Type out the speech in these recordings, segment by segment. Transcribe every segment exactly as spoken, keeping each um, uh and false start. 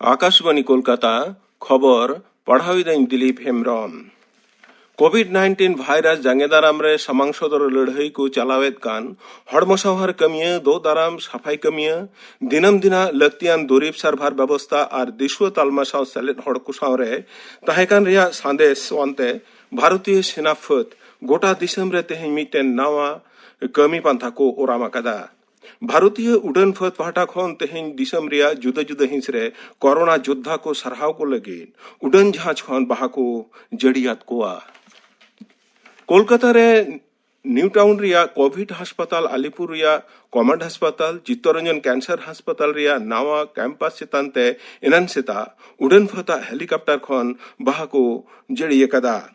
ᱟᱠᱟᱥᱵᱟᱱᱤ ᱠᱳᱞᱠᱟᱛᱟ, ᱠᱷᱚᱵᱚᱨ ᱯᱟᱲᱦᱟᱣᱤᱫᱟᱹᱧ Dilip Hembrom. Covid nineteen virus ᱡᱟᱸᱜᱮ ᱫᱟᱨᱟᱢ ᱨᱮ ᱥᱟᱢᱟᱝ ᱥᱚᱫᱚᱨ ᱞᱟᱹᱲᱦᱟᱹᱭ ᱠᱚ ᱪᱟᱞᱟᱣᱮᱫ ᱠᱟᱱ ᱦᱚᱲᱢᱚ ᱥᱟᱶᱦᱟᱨ ᱠᱟᱹᱢᱤᱭᱟᱹ, ᱫᱚ ᱫᱟᱨᱟᱢ ᱥᱟᱯᱷᱟᱭ ᱠᱟᱹᱢᱤᱭᱟᱹ, ᱫᱤᱱᱟᱹᱢ ᱫᱤᱱᱟᱜ ᱞᱟᱹᱠᱛᱤᱭᱟᱱ ᱫᱩᱨᱤᱵᱽ ᱥᱟᱨᱵᱷᱟᱨ ᱵᱮᱵᱚᱥᱛᱟ ᱟᱨ ᱫᱤᱥᱩᱣᱟᱹ ᱛᱟᱞᱢᱟ ᱥᱟᱶ ᱥᱮᱞᱮᱫ ᱦᱚᱲ ᱠᱚ ᱥᱟᱶ ᱨᱮ ᱛᱟᱦᱮᱸ ᱠᱟᱱ ᱨᱮᱭᱟᱜ ᱥᱟᱸᱫᱮᱥ ᱟᱱᱛᱮ ᱵᱷᱟᱨᱚᱛᱤᱭᱚ ᱥᱮᱱᱟ ᱯᱷᱟᱹᱫᱽ ᱜᱚᱴᱟ ᱫᱤᱥᱚᱢ ᱨᱮ ᱛᱮᱦᱮᱧ ᱢᱤᱫᱴᱮᱱ ᱱᱟᱣᱟ ᱠᱟᱹᱢᱤ ᱯᱟᱱᱛᱷᱟ ᱠᱚ ᱚᱨᱟᱢ ᱟᱠᱟᱫᱟ᱾ ᱵᱷᱟᱨᱚᱛᱤᱭᱚ ᱩᱰᱟᱹᱱ ᱯᱷᱟᱹᱫᱽ ᱯᱟᱦᱴᱟ ᱠᱷᱚᱱ ᱛᱮᱦᱮᱧ ᱫᱤᱥᱚᱢ ᱨᱮᱭᱟᱜ ᱡᱩᱫᱟᱹ ᱡᱩᱫᱟᱹ ᱦᱤᱸᱥ ᱨᱮ ᱠᱚᱨᱳᱱᱟ ᱡᱳᱫᱽᱫᱷᱟ ᱠᱚ ᱥᱟᱨᱦᱟᱣ ᱠᱚ ᱞᱟᱹᱜᱤᱫ ᱩᱰᱟᱹᱱ ᱡᱟᱦᱟᱡᱽ ᱠᱷᱚᱱ ᱵᱟᱦᱟ ᱠᱚ ᱡᱟᱹᱲᱤᱭᱟᱫ ᱠᱚᱣᱟ᱾ ᱠᱳᱞᱠᱟᱛᱟ ᱨᱮ ᱱᱤᱭᱩ ᱴᱟᱣᱩᱱ ᱨᱮᱭᱟᱜ ᱠᱳᱵᱷᱤᱰ ᱦᱟᱥᱯᱟᱛᱟᱞ, ᱟᱞᱤᱯᱩᱨ ᱨᱮᱭᱟᱜ ᱠᱚᱢᱟᱱᱰ ᱦᱟᱥᱯᱟᱛᱟᱞ, ᱪᱤᱛᱛᱚᱨᱚᱧᱡᱚᱱ ᱠᱮᱱᱥᱟᱨ ᱦᱟᱥᱯᱟᱛᱟᱞ ᱨᱮᱭᱟᱜ ᱱᱟᱣᱟ ᱠᱮᱢᱯᱟᱥ ᱪᱮᱛᱟᱱ ᱛᱮ ᱮᱱᱟᱱ ᱥᱮᱛᱟᱜ ᱩᱰᱟᱹᱱ ᱯᱷᱟᱹᱫᱟᱜ ᱦᱮᱞᱤᱠᱚᱯᱴᱟᱨ ᱠᱷᱚᱱ ᱵᱟᱦᱟ ᱠᱚ ᱡᱟᱹᱲᱤ ᱟᱠᱟᱫᱟ᱾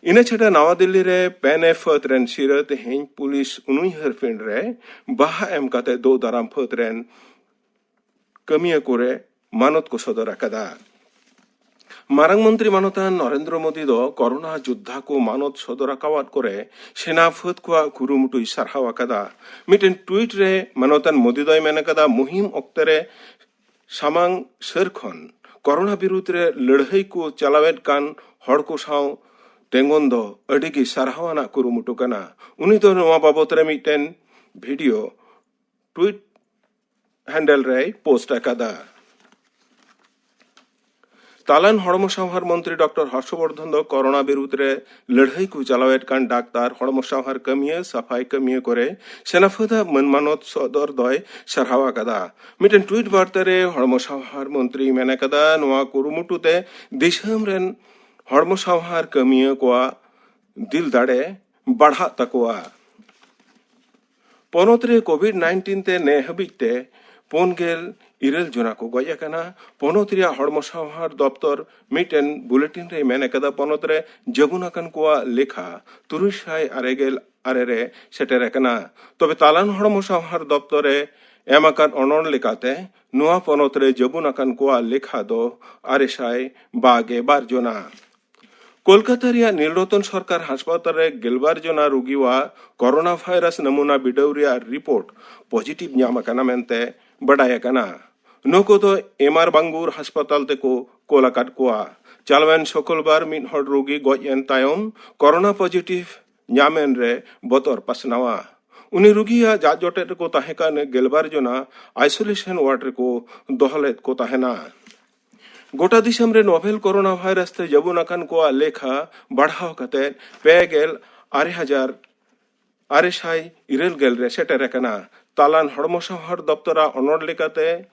ᱤᱱᱟᱹ ᱪᱷᱟᱰᱟ ᱱᱟᱣᱟ ᱫᱤᱞᱞᱤ ᱨᱮ ᱯᱮᱱᱮ ᱯᱷᱟᱹᱫᱽ ᱨᱮᱱ ᱥᱤᱨᱟᱹ ᱛᱮᱦᱮᱧ ᱯᱩᱞᱤᱥ ᱩᱱᱩᱭᱦᱟᱹᱨ ᱯᱤᱸᱰ ᱨᱮ ᱵᱟᱦᱟ ᱮᱢ ᱠᱟᱛᱮ ᱫᱳ ᱫᱟᱨᱟᱢ ᱯᱷᱟᱹᱫᱽ ᱨᱮᱱ ᱠᱟᱹᱢᱤᱭᱟᱹ ᱠᱚᱨᱮ ᱢᱟᱱᱚᱛ ᱠᱚ ᱥᱚᱫᱚᱨ ᱟᱠᱟᱫᱟ᱾ ᱢᱟᱨᱟᱝ ᱢᱚᱱᱛᱨᱤ ᱢᱟᱱᱚᱛᱟᱱ ᱱᱚᱨᱮᱱᱫᱨᱚ ᱢᱳᱫᱤ ᱫᱚ ᱠᱚᱨᱳᱱᱟ ᱡᱳᱫᱽᱫᱷᱟ ᱠᱚ ᱢᱟᱱᱚᱛ ᱥᱚᱫᱚᱨ ᱟᱠᱟᱣᱟᱫ ᱠᱚᱨᱮ ᱥᱮᱱᱟ ᱯᱷᱟᱹᱫᱽ ᱠᱚᱣᱟᱜ ᱠᱩᱨᱩᱢᱩᱴᱩᱭ ᱥᱟᱨᱦᱟᱣ ᱟᱠᱟᱫᱟ᱾ ᱢᱤᱫᱴᱮᱱ ᱴᱩᱭᱤᱴ ᱨᱮ ᱢᱟᱱᱚᱛᱟᱱ ᱢᱳᱫᱤ ᱫᱚᱭ ᱢᱮᱱ ᱟᱠᱟᱫᱟ, ᱢᱩᱦᱤᱢ ᱚᱠᱛᱮ ᱨᱮ ᱥᱟᱢᱟᱝ ᱥᱟᱹᱨ ᱠᱷᱚᱱ ᱠᱚᱨᱳᱱᱟ ᱵᱤᱨᱩᱫᱽ ᱨᱮ ᱞᱟᱹᱲᱦᱟᱹᱭ ᱠᱚ ᱪᱟᱞᱟᱣᱮᱫ ᱠᱟᱱ ᱦᱚᱲ ᱠᱚ ᱥᱟᱶ ᱛᱮᱸᱜᱚᱱ ᱫᱚ ᱟᱹᱰᱤ ᱜᱮ ᱥᱟᱨᱦᱟᱣ ᱟᱱᱟᱜ ᱠᱩᱨᱩᱢᱩᱴᱩ ᱠᱟᱱᱟ᱾ ᱩᱱᱤ ᱫᱚ ᱱᱚᱣᱟ ᱵᱟᱵᱚᱛ ᱨᱮ ᱢᱤᱫᱴᱮᱱ ᱵᱷᱤᱰᱤᱭᱳ ᱴᱩᱭᱤᱴ ᱦᱮᱱᱰᱮᱞ ᱨᱮᱭ ᱯᱳᱥᱴ ᱟᱠᱟᱫᱟ᱾ ᱛᱟᱞᱟᱱ ᱦᱚᱲᱢᱚ ᱥᱟᱶᱦᱟᱨ ᱢᱚᱱᱛᱨᱤ ᱰᱚᱠᱴᱚᱨ ᱦᱚᱨᱥᱚᱵᱚᱨᱫᱷᱚᱱ ᱫᱚ ᱠᱚᱨᱳᱱᱟ ᱵᱤᱨᱩᱫᱽ ᱨᱮ ᱞᱟᱹᱲᱦᱟᱹᱭ ᱠᱚ ᱪᱟᱞᱟᱣᱮᱫ ᱠᱟᱱ ᱰᱟᱠᱛᱟᱨ, ᱦᱚᱲᱢᱚ ᱥᱟᱶᱦᱟᱨ ᱠᱟᱹᱢᱤᱭᱟᱹ, ᱥᱟᱯᱷᱟᱭ ᱠᱟᱹᱢᱤᱭᱟᱹ ᱠᱚᱨᱮ ᱥᱮᱱᱟ ᱯᱷᱟᱹᱫᱟᱜ ᱢᱟᱹᱱ ᱢᱟᱱᱚᱛ ᱥᱚᱫᱚᱨ ᱫᱚᱭ ᱥᱟᱨᱦᱟᱣ ᱟᱠᱟᱫᱟ᱾ ᱢᱤᱫᱴᱮᱱ ᱴᱩᱭᱤᱴ ᱵᱟᱨᱛᱟ ᱨᱮ ᱦᱚᱲᱢᱚ ᱥᱟᱶᱦᱟᱨ ᱢᱚᱱᱛᱨᱤᱭ ᱢᱮᱱ ᱟᱠᱟᱫᱟ, ᱱᱚᱣᱟ ᱠᱩᱨᱩᱢᱩᱴᱩ ᱛᱮ ᱫᱤᱥᱚᱢ ᱨᱮᱱ ᱦᱚᱲᱢᱚ ᱥᱟᱶᱦᱟᱨ ᱠᱟᱹᱢᱤᱭᱟᱹ ᱠᱚᱣᱟᱜ ᱫᱤᱞ ᱫᱟᱲᱮ ᱵᱟᱲᱦᱟᱜ ᱛᱟᱠᱚᱣᱟ᱾ ᱯᱚᱱᱚᱛ ᱨᱮ ᱠᱳᱵᱷᱤᱰ ᱱᱟᱭᱤᱱᱴᱤᱱ ᱛᱮ ᱱᱮ ᱦᱟᱹᱵᱤᱡ ᱛᱮ ᱯᱩᱱ ᱜᱮᱞ ᱤᱨᱟᱹᱞ ᱡᱚᱱᱟ ᱠᱚ ᱜᱚᱡ ᱟᱠᱟᱱᱟ᱾ ᱯᱚᱱᱚᱛ ᱨᱮᱭᱟᱜ ᱦᱚᱲᱢᱚ ᱥᱟᱶᱦᱟᱨ ᱫᱚᱯᱛᱚᱨ ᱢᱤᱫᱴᱮᱱ ᱵᱩᱞᱮᱴᱤᱱ ᱨᱮᱭ ᱢᱮᱱ ᱟᱠᱟᱫᱟ, ᱯᱚᱱᱚᱛ ᱨᱮ ᱡᱟᱹᱵᱩᱱ ᱟᱠᱟᱱ ᱠᱚᱣᱟᱜ ᱞᱮᱠᱷᱟ ᱛᱩᱨᱩᱭ ᱥᱟᱭ ᱟᱨᱮ ᱜᱮᱞ ᱟᱨᱮ ᱨᱮ ᱥᱮᱴᱮᱨ ᱟᱠᱟᱱᱟ᱾ ᱛᱚᱵᱮ ᱛᱟᱞᱟᱱ ᱦᱚᱲᱢᱚ ᱥᱟᱶᱦᱟᱨ ᱫᱚᱯᱛᱚᱨ ᱮ ᱮᱢ ᱟᱠᱟᱫ ᱚᱱᱚᱬ ᱞᱮᱠᱟᱛᱮ ᱱᱚᱣᱟ ᱯᱚᱱᱚᱛ ᱨᱮ ᱡᱟᱹᱵᱩᱱ ᱟᱠᱟᱱ ᱠᱚᱣᱟᱜ ᱞᱮᱠᱷᱟ ᱫᱚ ᱟᱨᱮ ᱥᱟᱭ ᱵᱟᱜᱮ ᱵᱟᱨ ᱡᱚᱱᱟ᱾ ᱠᱳᱞᱠᱟᱛᱟ ᱨᱮᱭᱟᱜ ᱱᱤᱞᱨᱚᱛᱚᱱ ᱥᱚᱨᱠᱟᱨ ᱦᱟᱥᱯᱟᱛᱟᱞ ᱨᱮ ᱜᱮᱞᱵᱟᱨ ᱡᱚᱱᱟ ᱨᱩᱜᱤᱣᱟᱜ ᱠᱚᱨᱳᱱᱟ ᱵᱷᱟᱭᱨᱟᱥ ᱱᱟᱢᱩᱱᱟ ᱵᱤᱰᱟᱹᱣ ᱨᱮᱭᱟᱜ ᱨᱤᱯᱳᱨᱴ ᱯᱚᱡᱤᱴᱤᱵᱷ ᱧᱟᱢ ᱟᱠᱟᱱᱟ ᱢᱮᱱᱛᱮ ᱵᱟᱰᱟᱭ ᱟᱠᱟᱱᱟ᱾ ᱱᱩᱠᱩ ᱫᱚ ᱮᱢ ᱟᱨ ᱵᱟᱝᱜᱩᱨ ᱦᱟᱥᱯᱟᱛᱟᱞ ᱛᱮᱠᱚ ᱠᱳᱞ ᱟᱠᱟᱫ ᱠᱚᱣᱟ᱾ ᱪᱟᱞᱟᱣᱮᱱ ᱥᱩᱠᱨᱵᱟᱨ ᱢᱤᱫ ᱦᱚᱲ ᱨᱳᱜᱤ ᱜᱚᱡ ᱮᱱ ᱛᱟᱭᱚᱢ ᱠᱳᱨᱳᱱᱟ ᱯᱚᱡᱤᱴᱤᱵᱷ ᱧᱟᱢ ᱮᱱ ᱨᱮ ᱵᱚᱛᱚᱨ ᱯᱟᱥᱱᱟᱣᱟ᱾ ᱩᱱᱤ ᱨᱩᱜᱤᱭᱟᱜ ᱡᱟᱜ ᱡᱚᱴᱮᱫ ᱨᱮᱠᱚ ᱛᱟᱦᱮᱸ ᱠᱟᱱ ᱜᱮᱞᱵᱟᱨ ᱡᱚᱱᱟ ᱟᱭᱥᱳᱞᱮᱥᱚᱱ ᱣᱟᱨᱰ ᱨᱮᱠᱚ ᱫᱚᱦᱚ ᱞᱮᱫ ᱠᱚ ᱛᱟᱦᱮᱱᱟ᱾ ᱜᱚᱴᱟ ᱫᱤᱥᱚᱢ ᱨᱮ ᱱᱳᱵᱷᱮᱞ ᱠᱳᱨᱳᱱᱟ ᱵᱷᱟᱭᱨᱟᱥ ᱛᱮ ᱡᱟᱹᱵᱩᱱ ᱟᱠᱟᱱ ᱠᱚᱣᱟᱜ ᱞᱮᱠᱷᱟ ᱵᱟᱲᱦᱟᱣ ᱠᱟᱛᱮ ᱯᱮ ᱜᱮᱞ ᱟᱨᱮ ᱦᱟᱡᱟᱨ ᱟᱨᱮ ᱥᱟᱭ ᱤᱨᱟᱹᱞ ᱜᱮᱞ ᱨᱮ ᱥᱮᱴᱮᱨ ᱟᱠᱟᱱᱟ᱾ ᱛᱟᱞᱟᱱ ᱦᱚᱲᱢᱚ ᱥᱟᱶᱦᱟᱨ ᱫᱚᱯᱛᱚᱨᱟᱜ ᱚᱱᱚᱲ ᱞᱮᱠᱟᱛᱮ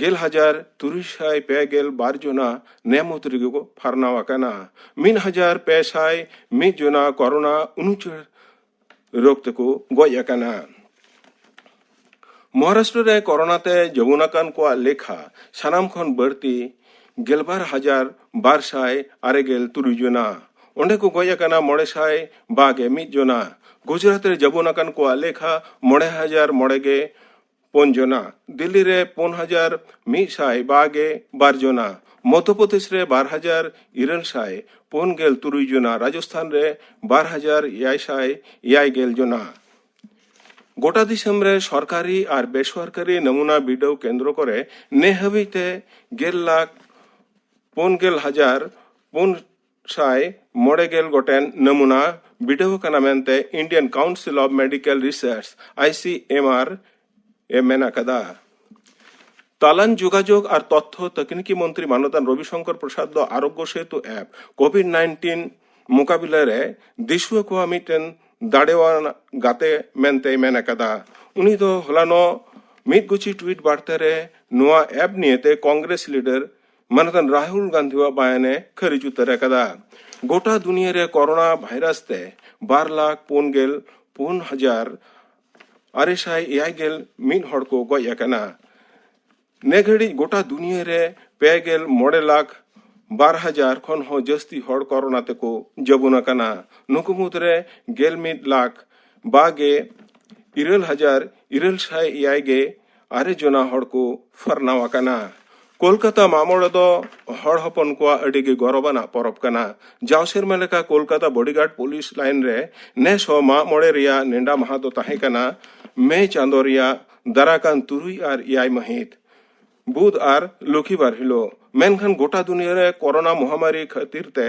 ᱜᱮᱞ ᱦᱟᱡᱟᱨ ᱛᱩᱨᱩᱭ ᱥᱟᱭ ᱯᱮ ᱜᱮᱞ ᱵᱟᱨ ᱡᱚᱱᱟ ᱱᱮ ᱢᱩᱫᱽ ᱨᱮᱜᱮ ᱠᱚ ᱯᱷᱟᱨᱱᱟᱣ ᱟᱠᱟᱱᱟ᱾ ᱢᱤᱫ ᱦᱟᱡᱟᱨ ᱯᱮ ᱥᱟᱭ ᱢᱤᱫ ᱡᱚᱱᱟ ᱠᱳᱨᱳᱱᱟ ᱩᱱᱩᱪᱟᱹᱲ ᱨᱳᱜᱽ ᱛᱮᱠᱚ ᱜᱚᱡ ᱟᱠᱟᱱᱟ᱾ ᱢᱚᱦᱟᱨᱟᱥᱴᱨᱚ ᱨᱮ ᱠᱳᱨᱳᱱᱟ ᱛᱮ ᱡᱟᱹᱵᱩᱱ ᱟᱠᱟᱱ ᱠᱚᱣᱟᱜ ᱞᱮᱠᱷᱟ ᱥᱟᱱᱟᱢ ᱠᱷᱚᱱ ᱵᱟᱹᱲᱛᱤ ᱜᱮᱞᱵᱟᱨ ᱦᱟᱡᱟᱨ ᱵᱟᱨ ᱥᱟᱭ ᱟᱨᱮ ᱜᱮᱞ ᱛᱩᱨᱩᱭ ᱡᱚᱱᱟ᱾ ᱚᱸᱰᱮ ᱠᱚ ᱜᱚᱡ ᱟᱠᱟᱱᱟ ᱢᱚᱬᱮ ᱥᱟᱭ ᱵᱟᱜᱮ ᱢᱤᱫ ᱡᱚᱱᱟ᱾ ᱜᱩᱡᱽᱨᱟᱴ ᱨᱮ ᱡᱟᱹᱵᱩᱱ ᱟᱠᱟᱱ ᱠᱚᱣᱟᱜ ᱞᱮᱠᱷᱟ ᱢᱚᱬᱮ ᱦᱟᱡᱟᱨ ᱢᱚᱬᱮ ᱜᱮ ᱯᱩᱱ ᱡᱚᱱᱟ᱾ ᱫᱤᱞᱞᱤ ᱨᱮ ᱯᱩᱱ ᱦᱟᱡᱟᱨ ᱢᱤᱫ ᱥᱟᱭ ᱵᱟᱜᱮ ᱵᱟᱨ ᱡᱚᱱᱟ᱾ ᱢᱚᱫᱽᱫᱷᱚ ᱯᱨᱚᱫᱮᱥ ᱨᱮ ᱵᱟᱨ ᱦᱟᱡᱟᱨ ᱤᱨᱟᱹᱞ ᱥᱟᱭ ᱯᱩᱱ ᱜᱮᱞ ᱛᱩᱨᱩᱭ ᱡᱚᱱᱟ᱾ ᱨᱟᱡᱚᱥᱛᱷᱟᱱ ᱨᱮ ᱵᱟᱨ ᱦᱟᱡᱟᱨ ᱮᱭᱟᱭ ᱥᱟᱭ ᱮᱭᱟᱭ ᱜᱮᱞ ᱡᱚᱱᱟ᱾ ᱜᱚᱴᱟ ᱫᱤᱥᱚᱢ ᱨᱮ ᱥᱚᱨᱠᱟᱨᱤ ᱟᱨ ᱵᱮᱥᱚᱨᱠᱟᱨᱤ ᱱᱟᱢᱩᱱᱟ ᱵᱤᱰᱟᱹᱣ ᱠᱮᱱᱫᱨᱚ ᱠᱚᱨᱮ ᱱᱮ ᱦᱟᱹᱵᱤᱡ ᱛᱮ ᱜᱮᱞ ᱞᱟᱠᱷ ᱯᱩᱱ ᱜᱮᱞ ᱦᱟᱡᱟᱨ ᱯᱩᱱ ᱥᱟᱭ ᱢᱚᱬᱮ ᱜᱮᱞ ᱜᱚᱴᱮᱱ ᱱᱟᱢᱩᱱᱟ ᱵᱤᱰᱟᱹᱣ ᱟᱠᱟᱱᱟ ᱢᱮᱱᱛᱮ Indian Council of Medical Research, I C M R, ᱮ ᱢᱮᱱ ᱟᱠᱟᱫᱟ᱾ ᱛᱟᱞᱟᱱ ᱡᱳᱜᱟᱡᱳᱜᱽ ᱟᱨ ᱛᱚᱛᱛᱷᱚ ᱛᱟᱹᱠᱱᱤᱠᱤ ᱢᱚᱱᱛᱨᱤ ᱢᱟᱱᱚᱛᱟᱱ ᱨᱚᱵᱤ ᱥᱚᱝᱠᱚᱨ ᱯᱨᱚᱥᱟᱫᱽ ᱫᱚ ᱟᱨᱳᱜᱽᱜᱚ ᱥᱮᱛᱩ ᱮᱯ ᱠᱳᱵᱷᱤᱰ ᱱᱟᱭᱤᱱᱴᱤᱱ ᱢᱳᱠᱟᱵᱤᱞᱟ ᱨᱮ ᱫᱤᱥᱩᱣᱟᱹ ᱠᱚᱣᱟᱜ ᱢᱤᱫᱴᱮᱱ ᱫᱟᱲᱮᱣᱟᱱ ᱜᱟᱛᱮ ᱢᱮᱱᱛᱮᱭ ᱢᱮᱱ ᱟᱠᱟᱫᱟ᱾ ᱩᱱᱤ ᱫᱚ ᱦᱚᱞᱟᱱᱚᱜ ᱢᱤᱫ ᱜᱩᱪᱷᱤ ᱴᱩᱭᱤᱴ ᱵᱟᱨᱛᱟ ᱨᱮ ᱱᱚᱣᱟ ᱮᱯ ᱱᱤᱭᱮᱛᱮ ᱠᱚᱝᱜᱨᱮᱥ ᱞᱤᱰᱟᱨ ᱢᱟᱱᱚᱛᱟᱱ ᱨᱟᱦᱩᱞ ᱜᱟᱱᱫᱷᱤᱣᱟᱜ ᱵᱟᱭᱟᱱᱮ ᱠᱷᱟᱹᱨᱤᱡ ᱩᱛᱟᱹᱨ ᱟᱠᱟᱫᱟ᱾ ᱜᱚᱴᱟ ᱫᱩᱱᱤᱭᱟᱹ ᱨᱮ ᱠᱳᱨᱳᱱᱟ ᱵᱷᱟᱭᱨᱟᱥ ᱛᱮ ᱵᱟᱨ ᱞᱟᱠᱷ ᱯᱩᱱ ᱜᱮᱞ ᱯᱩᱱ ᱦᱟᱡᱟᱨ ᱟᱨᱮ ᱥᱟᱭ ᱮᱭᱟᱭ ᱜᱮᱞ ᱢᱤᱫ ᱦᱚᱲ ᱠᱚ ᱜᱚᱡ ᱟᱠᱟᱱᱟ᱾ ᱱᱮ ᱜᱷᱟᱹᱲᱤᱡ ᱜᱚᱴᱟ ᱫᱩᱱᱤᱭᱟᱹ ᱨᱮ ᱯᱮ ᱜᱮᱞ ᱢᱚᱬᱮ ᱞᱟᱠᱷ ᱵᱟᱨ ᱦᱟᱡᱟᱨ ᱠᱷᱚᱱ ᱦᱚᱸ ᱡᱟᱹᱥᱛᱤ ᱦᱚᱲ ᱠᱳᱨᱳᱱᱟ ᱛᱮᱠᱚ ᱡᱟᱹᱵᱩᱱ ᱟᱠᱟᱱᱟ᱾ ᱱᱩᱠᱩ ᱢᱩᱫᱽᱨᱮ ᱜᱮᱞ ᱢᱤᱫ ᱞᱟᱠᱷ ᱵᱟᱜᱮ ᱤᱨᱟᱹᱞ ᱦᱟᱡᱟᱨ ᱤᱨᱟᱹᱞ ᱥᱟᱭ ᱮᱭᱟᱭ ᱜᱮ ᱟᱨᱮ ᱡᱚᱱᱟ ᱦᱚᱲ ᱠᱚ ᱯᱷᱟᱨᱱᱟᱣ ᱟᱠᱟᱱᱟ᱾ ᱠᱳᱞᱠᱟᱛᱟ ᱢᱟᱜ ᱢᱚᱬᱮ ᱫᱚ ᱦᱚᱲ ᱦᱚᱯᱚᱱ ᱠᱚᱣᱟᱜ ᱟᱹᱰᱤ ᱜᱮ ᱜᱚᱨᱚᱵᱟᱱᱟᱜ ᱯᱚᱨᱚᱵᱽ ᱠᱟᱱᱟ᱾ ᱡᱟᱣ ᱥᱮᱨᱢᱟ ᱞᱮᱠᱟ ᱠᱳᱞᱠᱟᱛᱟ ᱵᱚᱰᱤᱜᱟᱨᱰ ᱯᱩᱞᱤᱥ ᱞᱟᱭᱤᱱ ᱨᱮ ᱱᱮᱥ ᱦᱚᱸ ᱢᱟᱜ ᱢᱚᱬᱮ ᱨᱮᱭᱟᱜ ᱱᱮᱰᱟ ᱢᱟᱦᱟ ᱫᱚ ᱛᱟᱦᱮᱸ ᱠᱟᱱᱟ ᱢᱮ ᱪᱟᱸᱫᱚ ᱨᱮᱭᱟᱜ ᱫᱟᱨᱟᱠᱟᱱ ᱛᱩᱨᱩᱭ ᱟᱨ ᱮᱭᱟᱭ ᱢᱟᱹᱦᱤᱛ᱾ ᱵᱩᱫᱷ ᱟᱨ ᱞᱚᱠᱷᱤᱵᱟᱨ ᱦᱤᱞᱳᱜ᱾ ᱢᱮᱱᱠᱷᱟᱱ ᱜᱚᱴᱟ ᱫᱩᱱᱤᱭᱟᱹ ᱨᱮ ᱠᱳᱨᱳᱱᱟ ᱢᱚᱦᱟᱢᱟᱨᱤ ᱠᱷᱟᱹᱛᱤᱨ ᱛᱮ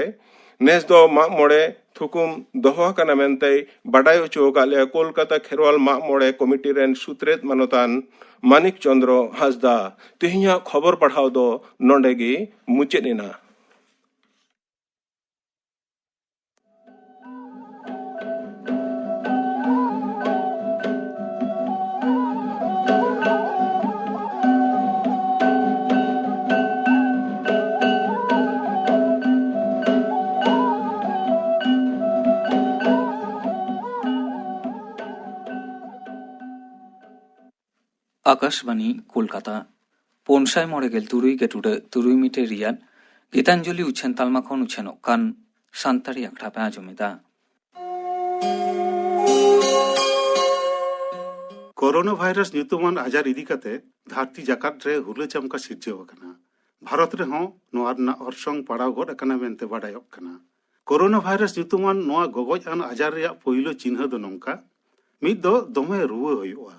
ᱱᱮᱥ ᱫᱚ ᱢᱟᱜ ᱢᱚᱬᱮ ᱛᱷᱩᱠᱩᱢ ᱫᱚᱦᱚ ᱟᱠᱟᱱᱟ ᱢᱮᱱᱛᱮᱭ ᱵᱟᱰᱟᱭ ᱦᱚᱪᱚ ᱟᱠᱟᱫ ᱞᱮᱭᱟ ᱠᱳᱞᱠᱟᱛᱟ ᱠᱷᱮᱨᱣᱟᱞ ᱢᱟᱜ ᱢᱚᱬᱮ ᱠᱚᱢᱤᱴᱤ ᱨᱮᱱ ᱥᱩᱛᱨᱮᱛ ᱢᱟᱱᱚᱛᱟᱱ ᱢᱟᱱᱤᱠ ᱪᱚᱸᱫᱽᱨᱚ ᱦᱟᱸᱥᱫᱟ᱾ ᱛᱮᱦᱮᱧᱟᱜ ᱠᱷᱚᱵᱚᱨ ᱯᱟᱲᱦᱟᱣ ᱫᱚ ᱱᱚᱰᱮ ᱜᱮ ᱢᱩᱪᱟᱹᱫ ᱮᱱᱟ᱾ ᱟᱠᱟᱥᱵᱟᱱᱤ ᱠᱳᱞᱠᱟᱛᱟ, ᱯᱩᱱ ᱥᱟᱭ ᱢᱚᱬᱮ ᱜᱮᱞ ᱛᱩᱨᱩᱭ ᱜᱮ ᱴᱩᱰᱟᱹᱜ ᱛᱩᱨᱩᱭ ᱢᱤᱴᱟᱨ ᱨᱮᱭᱟᱜ ᱜᱤᱛᱟᱧᱡᱚᱞᱤ ᱩᱪᱷᱟᱹᱱ ᱛᱟᱞᱢᱟ ᱠᱷᱚᱱ ᱩᱪᱷᱟᱹᱱᱚᱜ ᱠᱟᱱ ᱥᱟᱱᱛᱟᱲᱤ ᱟᱠᱷᱲᱟ ᱯᱮ ᱟᱸᱡᱚᱢ ᱮᱫᱟ᱾ ᱠᱳᱨᱳᱱᱟ ᱵᱷᱟᱭᱨᱟᱥ ᱧᱩᱛᱩᱢᱟᱱ ᱟᱡᱟᱨ ᱤᱫᱤ ᱠᱟᱛᱮ ᱫᱷᱟᱹᱨᱛᱤ ᱡᱟᱠᱟᱛ ᱨᱮ ᱦᱩᱞᱟᱹ ᱪᱟᱢᱠᱟ ᱥᱤᱨᱡᱟᱹᱣ ᱟᱠᱟᱱᱟ᱾ ᱵᱷᱟᱨᱚᱛ ᱨᱮᱦᱚᱸ ᱱᱚᱣᱟ ᱨᱮᱱᱟᱜ ᱚᱨᱥᱚᱝ ᱯᱟᱲᱟᱣ ᱜᱚᱫ ᱟᱠᱟᱱᱟ ᱢᱮᱱᱛᱮ ᱵᱟᱰᱟᱭᱚᱜ ᱠᱟᱱᱟ᱾ ᱠᱳᱨᱳᱱᱟ ᱵᱷᱟᱭᱨᱟᱥ ᱧᱩᱛᱩᱢᱟᱱ ᱱᱚᱣᱟ ᱜᱚᱜᱚᱡ ᱟᱱ ᱟᱡᱟᱨ ᱨᱮᱭᱟᱜ ᱯᱳᱭᱞᱳ ᱪᱤᱱᱦᱟᱹ ᱫᱚ ᱱᱚᱝᱠᱟ: ᱢᱤᱫ ᱫᱚ ᱫᱚᱢᱮ ᱨᱩᱣᱟᱹ ᱦᱩᱭᱩᱜᱼᱟ,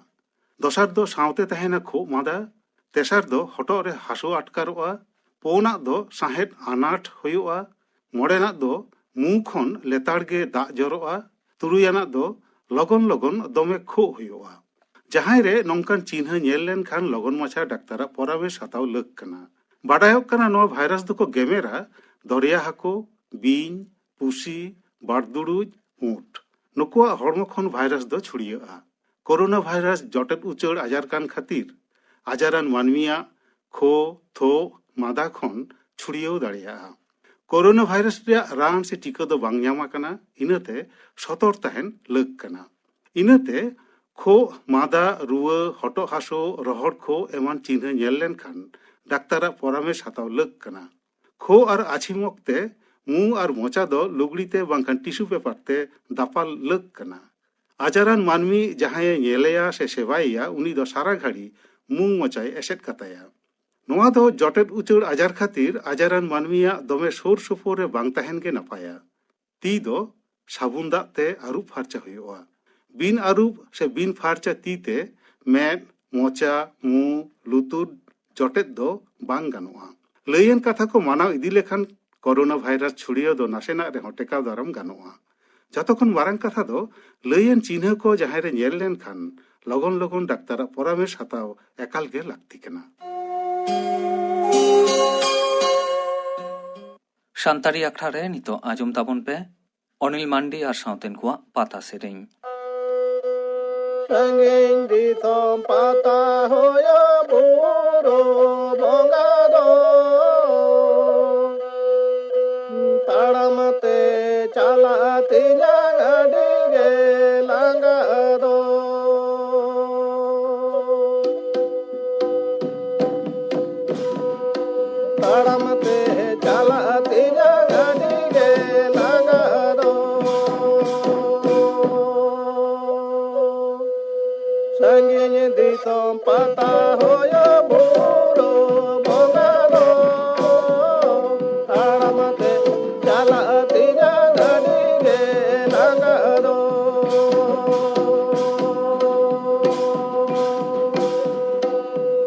ᱫᱚᱥᱟᱨ ᱫᱚ ᱥᱟᱶᱛᱮ ᱛᱟᱦᱮᱱᱟ ᱠᱷᱩᱜ ᱢᱟᱸᱫᱟ, ᱛᱮᱥᱟᱨ ᱫᱚ ᱦᱚᱴᱚᱜ ᱨᱮ ᱦᱟᱹᱥᱩ ᱟᱴᱠᱟᱨᱚᱜᱼᱟ, ᱯᱩᱱᱟᱜ ᱫᱚ ᱥᱟᱦᱮᱫ ᱟᱱᱟᱴ ᱦᱩᱭᱩᱜᱼᱟ, ᱢᱚᱬᱮᱱᱟᱜ ᱫᱚ ᱢᱩ ᱠᱷᱚᱱ ᱞᱮᱛᱟᱲ ᱜᱮ ᱫᱟᱜ ᱡᱚᱨᱚᱜᱼᱟ, ᱛᱩᱨᱩᱭᱟᱱᱟᱜ ᱫᱚ ᱞᱚᱜᱚᱱ ᱞᱚᱜᱚᱱ ᱫᱚᱢᱮ ᱠᱷᱩᱜ ᱦᱩᱭᱩᱜᱼᱟ᱾ ᱡᱟᱦᱟᱸᱭ ᱨᱮ ᱱᱚᱝᱠᱟᱱ ᱪᱤᱱᱦᱟᱹ ᱧᱮᱞ ᱞᱮᱱᱠᱷᱟᱱ ᱞᱚᱜᱚᱱ ᱢᱟᱪᱷᱟ ᱰᱟᱠᱛᱟᱨᱟᱜ ᱯᱚᱨᱟᱢᱮᱥ ᱦᱟᱛᱟᱣ ᱞᱟᱹᱠ ᱠᱟᱱᱟ᱾ ᱵᱟᱰᱟᱭᱚᱜ ᱠᱟᱱᱟ ᱱᱚᱣᱟ ᱵᱷᱟᱭᱨᱟᱥ ᱫᱚᱠᱚ ᱜᱮᱢᱮᱨᱟ ᱫᱚᱨᱭᱟ ᱦᱟᱹᱠᱩ, ᱵᱤᱧ, ᱯᱩᱥᱤ, ᱵᱟᱲᱫᱩᱲᱩᱡ, ᱩᱸᱴ᱾ ᱱᱩᱠᱩᱣᱟᱜ ᱦᱚᱲᱢᱚ ᱠᱷᱚᱱ ᱵᱷᱟᱭᱨᱟᱥ ᱫᱚ ᱪᱷᱩᱲᱭᱟᱹᱜᱼᱟ᱾ ᱠᱳᱨᱳᱱᱟ ᱵᱷᱟᱭᱨᱟᱥ ᱡᱚᱴᱮᱫ ᱩᱪᱟᱹᱲ ᱟᱡᱟᱨ ᱠᱟᱱ ᱠᱷᱟᱹᱛᱤᱨ ᱟᱡᱟᱨᱟᱱ ᱢᱟᱹᱱᱢᱤᱭᱟᱜ ᱠᱷᱳ, ᱛᱷᱳᱜ, ᱢᱟᱫᱟ ᱠᱷᱚᱱ ᱪᱷᱩᱲᱭᱟᱹᱣ ᱫᱟᱲᱮᱭᱟᱜᱼᱟ᱾ ᱠᱳᱨᱳᱱᱟ ᱵᱷᱟᱭᱨᱟᱥ ᱨᱮᱭᱟᱜ ᱨᱟᱱ ᱥᱮ ᱴᱤᱠᱟᱹ ᱫᱚ ᱵᱟᱝ ᱧᱟᱢ ᱟᱠᱟᱱᱟ, ᱤᱱᱟᱹᱛᱮ ᱥᱚᱛᱚᱨ ᱛᱟᱦᱮᱱ ᱞᱟᱹᱠ ᱠᱟᱱᱟ᱾ ᱤᱱᱟᱹᱛᱮ ᱠᱷᱳᱜ, ᱢᱟᱫᱟ, ᱨᱩᱣᱟᱹ, ᱦᱚᱴᱚᱜ ᱦᱟᱹᱥᱩ, ᱨᱚᱦᱚᱲ ᱠᱷᱳᱜ ᱮᱢᱟᱱ ᱪᱤᱱᱦᱟᱹ ᱧᱮᱞ ᱞᱮᱱᱠᱷᱟᱱ ᱰᱟᱠᱛᱟᱨᱟᱜ ᱯᱚᱨᱟᱢᱮᱥ ᱦᱟᱛᱟᱣ ᱞᱟᱹᱠ ᱠᱟᱱᱟ᱾ ᱠᱷᱳᱜ ᱟᱨ ᱟᱹᱪᱷᱤᱢ ᱚᱠᱛᱮ ᱢᱩ ᱟᱨ ᱢᱚᱪᱟ ᱫᱚ ᱞᱩᱜᱽᱲᱤ ᱛᱮ ᱵᱟᱝᱠᱷᱟᱱ ᱴᱤᱥᱩ ᱯᱮᱯᱟᱨ ᱛᱮ ᱫᱟᱯᱟᱞ ᱞᱟᱹᱠ ᱠᱟᱱᱟ᱾ ᱟᱡᱟᱨᱟᱱ ᱢᱟᱹᱱᱢᱤ ᱡᱟᱦᱟᱸᱭᱮ ᱧᱮᱞᱮᱭᱟ ᱥᱮ ᱥᱮᱵᱟᱭᱮᱭᱟ, ᱩᱱᱤ ᱫᱚ ᱥᱟᱨᱟ ᱜᱷᱟᱹᱲᱤ ᱢᱩ ᱢᱚᱪᱟᱭ ᱮᱥᱮᱫ ᱠᱟᱛᱟᱭᱟ᱾ ᱱᱚᱣᱟ ᱫᱚ ᱡᱚᱴᱮᱫ ᱩᱪᱟᱹᱲ ᱟᱡᱟᱨ ᱠᱷᱟᱹᱛᱤᱨ ᱟᱡᱟᱨᱟᱱ ᱢᱟᱹᱱᱢᱤᱭᱟᱜ ᱫᱚᱢᱮ ᱥᱩᱨ ᱥᱩᱯᱩᱨ ᱨᱮ ᱵᱟᱝ ᱛᱟᱦᱮᱱ ᱜᱮ ᱱᱟᱯᱟᱭᱟ᱾ ᱛᱤ ᱫᱚ ᱥᱟᱵᱩᱱ ᱫᱟᱜ ᱛᱮ ᱟᱹᱨᱩᱵ ᱯᱷᱟᱨᱪᱟ ᱦᱩᱭᱩᱜᱼᱟ᱾ ᱵᱤᱱ ᱟᱹᱨᱩᱵ ᱥᱮ ᱵᱤᱱ ᱯᱷᱟᱨᱪᱟ ᱛᱤ ᱛᱮ ᱢᱮᱫ, ᱢᱚᱪᱟ, ᱢᱩ, ᱞᱩᱛᱩᱨ, ᱡᱚᱴᱮᱫ ᱫᱚ ᱵᱟᱝ ᱜᱟᱱᱚᱜᱼᱟ᱾ ᱞᱟᱹᱭᱟᱱ ᱠᱟᱛᱷᱟ ᱠᱚ ᱢᱟᱱᱟᱣ ᱤᱫᱤ ᱞᱮᱠᱷᱟᱱ ᱠᱳᱨᱳᱱᱟ ᱵᱷᱟᱭᱨᱟᱥ ᱪᱷᱩᱲᱭᱟᱹᱣ ᱫᱚ ᱱᱟᱥᱮᱱᱟᱜ ᱨᱮᱦᱚᱸ ᱴᱮᱠᱟᱣ ᱫᱟᱨᱟᱢ ᱜᱟᱱᱚᱜᱼᱟ᱾ ᱡᱚᱛᱚ ᱠᱷᱚᱱ ᱢᱟᱨᱟᱝ ᱠᱟᱛᱷᱟ ᱫᱚ, ᱞᱟᱹᱭᱟᱱ ᱪᱤᱱᱦᱟᱹ ᱠᱚ ᱡᱟᱦᱟᱸᱭ ᱨᱮ ᱧᱮᱞ ᱞᱮᱱᱠᱷᱟᱱ ᱞᱚᱜᱚᱱ ᱞᱚᱜᱚᱱ ᱰᱟᱠᱛᱟᱨᱟᱜ ᱯᱚᱨᱟᱢᱮᱥ ᱦᱟᱛᱟᱣ ᱮᱠᱟᱞ ᱜᱮ ᱞᱟᱹᱠᱛᱤ ᱠᱟᱱᱟ᱾ ᱥᱟᱱᱛᱟᱲᱤ ᱟᱠᱷᱲᱟ ᱨᱮ ᱱᱤᱛᱚᱜ ᱟᱸᱡᱚᱢ ᱛᱟᱵᱚᱱ ᱯᱮ ᱚᱱᱤᱞ ᱢᱟᱱᱰᱤ ᱟᱨ ᱥᱟᱶᱛᱮᱱ ᱠᱚᱣᱟᱜ ᱯᱟᱛᱟ ᱥᱮᱨᱮᱧ᱾ ᱥᱟᱺᱜᱤᱧ ᱫᱤᱥᱚᱢ ᱯᱟᱛᱟ ᱦᱩᱭᱩᱜ ᱵᱩᱨᱩ ᱵᱚᱸᱜᱟ ᱫᱚ, ᱛᱟᱲᱟᱢ ᱛᱮ ᱪᱟᱞᱟᱜ ᱛᱤᱧᱟᱹ ᱟᱹᱰᱤ ᱜᱮ ᱞᱟᱸᱜᱟ ᱫᱚ᱾ ᱛᱟᱲᱟᱢ ᱛᱮ ᱪᱟᱞᱟᱜ ᱛᱤᱧᱟᱹ ᱟᱹᱰᱤ ᱜᱮ ᱞᱟᱸᱜᱟ ᱫᱚ᱾ ᱥᱟᱺᱜᱤᱧ ᱫᱤᱥᱚᱢ ᱯᱟᱛᱟ ᱦᱩᱭᱩᱜ ᱵᱩᱨᱩ ᱵᱚᱸᱜᱟ ᱫᱚ, ᱛᱟᱲᱟᱢ ᱛᱮ ᱪᱟᱞᱟᱜ ᱛᱤᱧᱟᱹ ᱟᱹᱰᱤ ᱜᱮ ᱞᱟᱸᱜᱟ ᱫᱚ᱾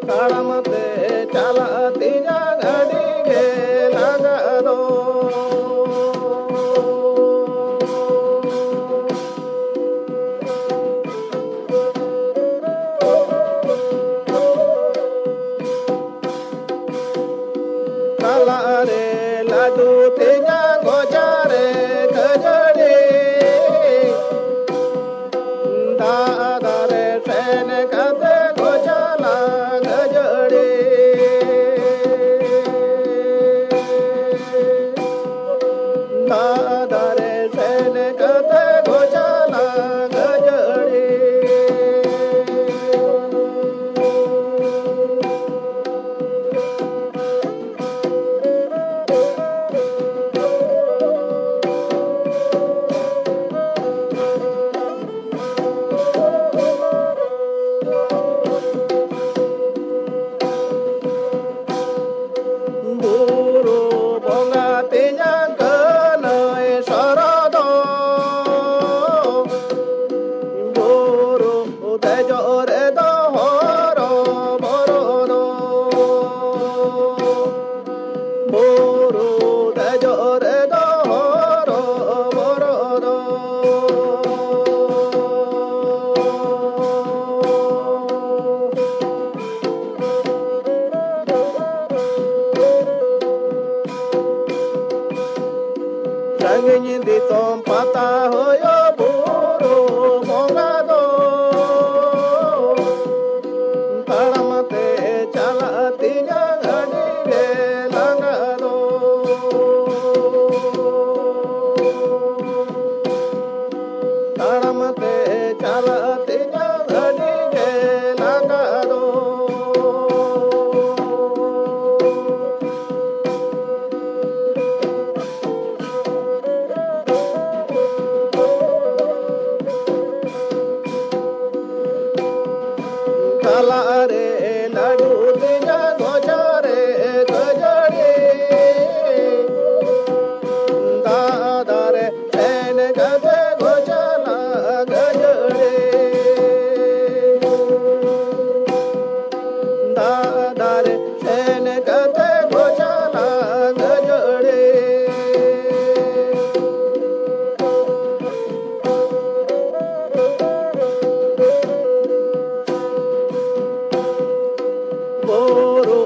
ᱛᱟᱲᱟᱢ ᱛᱮ ᱪᱟᱞᱟᱜ ᱛᱤᱧᱟᱹ ᱟᱹᱰᱤ ᱜᱮ ᱞᱟᱸᱜᱟ ᱫᱚ᱾ ᱛᱟᱞᱟ ᱨᱮ ᱞᱟᱹᱰᱩ ᱛᱮᱧᱟᱝ, ᱜᱚᱡᱟ ᱨᱮ ᱠᱷᱟᱹᱡᱟᱹᱲᱤ, ᱫᱟᱜ ᱫᱟᱨᱮ ᱴᱷᱮᱱ ᱠᱟᱛᱮ ᱜᱚᱡᱟ ᱞᱟᱝ ᱠᱷᱟᱹᱡᱟᱹᱲᱤ᱾ ᱤᱧ ᱫᱤᱥᱚᱢ ᱯᱟᱛᱟ ᱦᱩᱭᱩᱜ ᱵᱩᱨᱩ ᱵᱚᱸᱜᱟ ᱫᱚ, ᱛᱟᱲᱟᱢ ᱛᱮ ᱪᱟᱞᱟᱜ ᱛᱤᱧᱟᱹ ᱟᱹᱰᱤ ᱜᱮ ᱞᱟᱸᱜᱟ ᱫᱚ᱾ ᱛᱟᱲᱟᱢ ᱛᱮ ᱪᱟᱞᱟᱜ ᱛᱤᱧᱟᱹ ᱟᱹᱰᱤ ᱜᱮ ᱞᱟᱸᱜᱟ ᱫᱚ᱾ ᱠᱟᱞᱟ ᱨᱮ ᱞᱟᱹᱰᱩ ᱛᱤᱧᱟ ᱜᱚᱡᱟ ᱨᱮ ᱠᱷᱟᱹᱡᱟᱹᱲᱤ᱾ ᱫᱟᱜ ᱫᱟᱨᱮ ᱥᱮᱱ ᱠᱟᱛᱮ ᱜᱚᱡᱟ ᱞᱟ ᱠᱷᱟᱹᱡᱟᱹᱲᱤ᱾ ᱫᱟᱜ ᱫᱟᱨᱮ ᱥᱮᱱ ᱠᱟᱛᱮ ᱵᱚᱪᱟᱞᱟ ᱜᱟᱹᱡᱟᱹᱲᱤ᱾ ᱵᱩᱨᱩ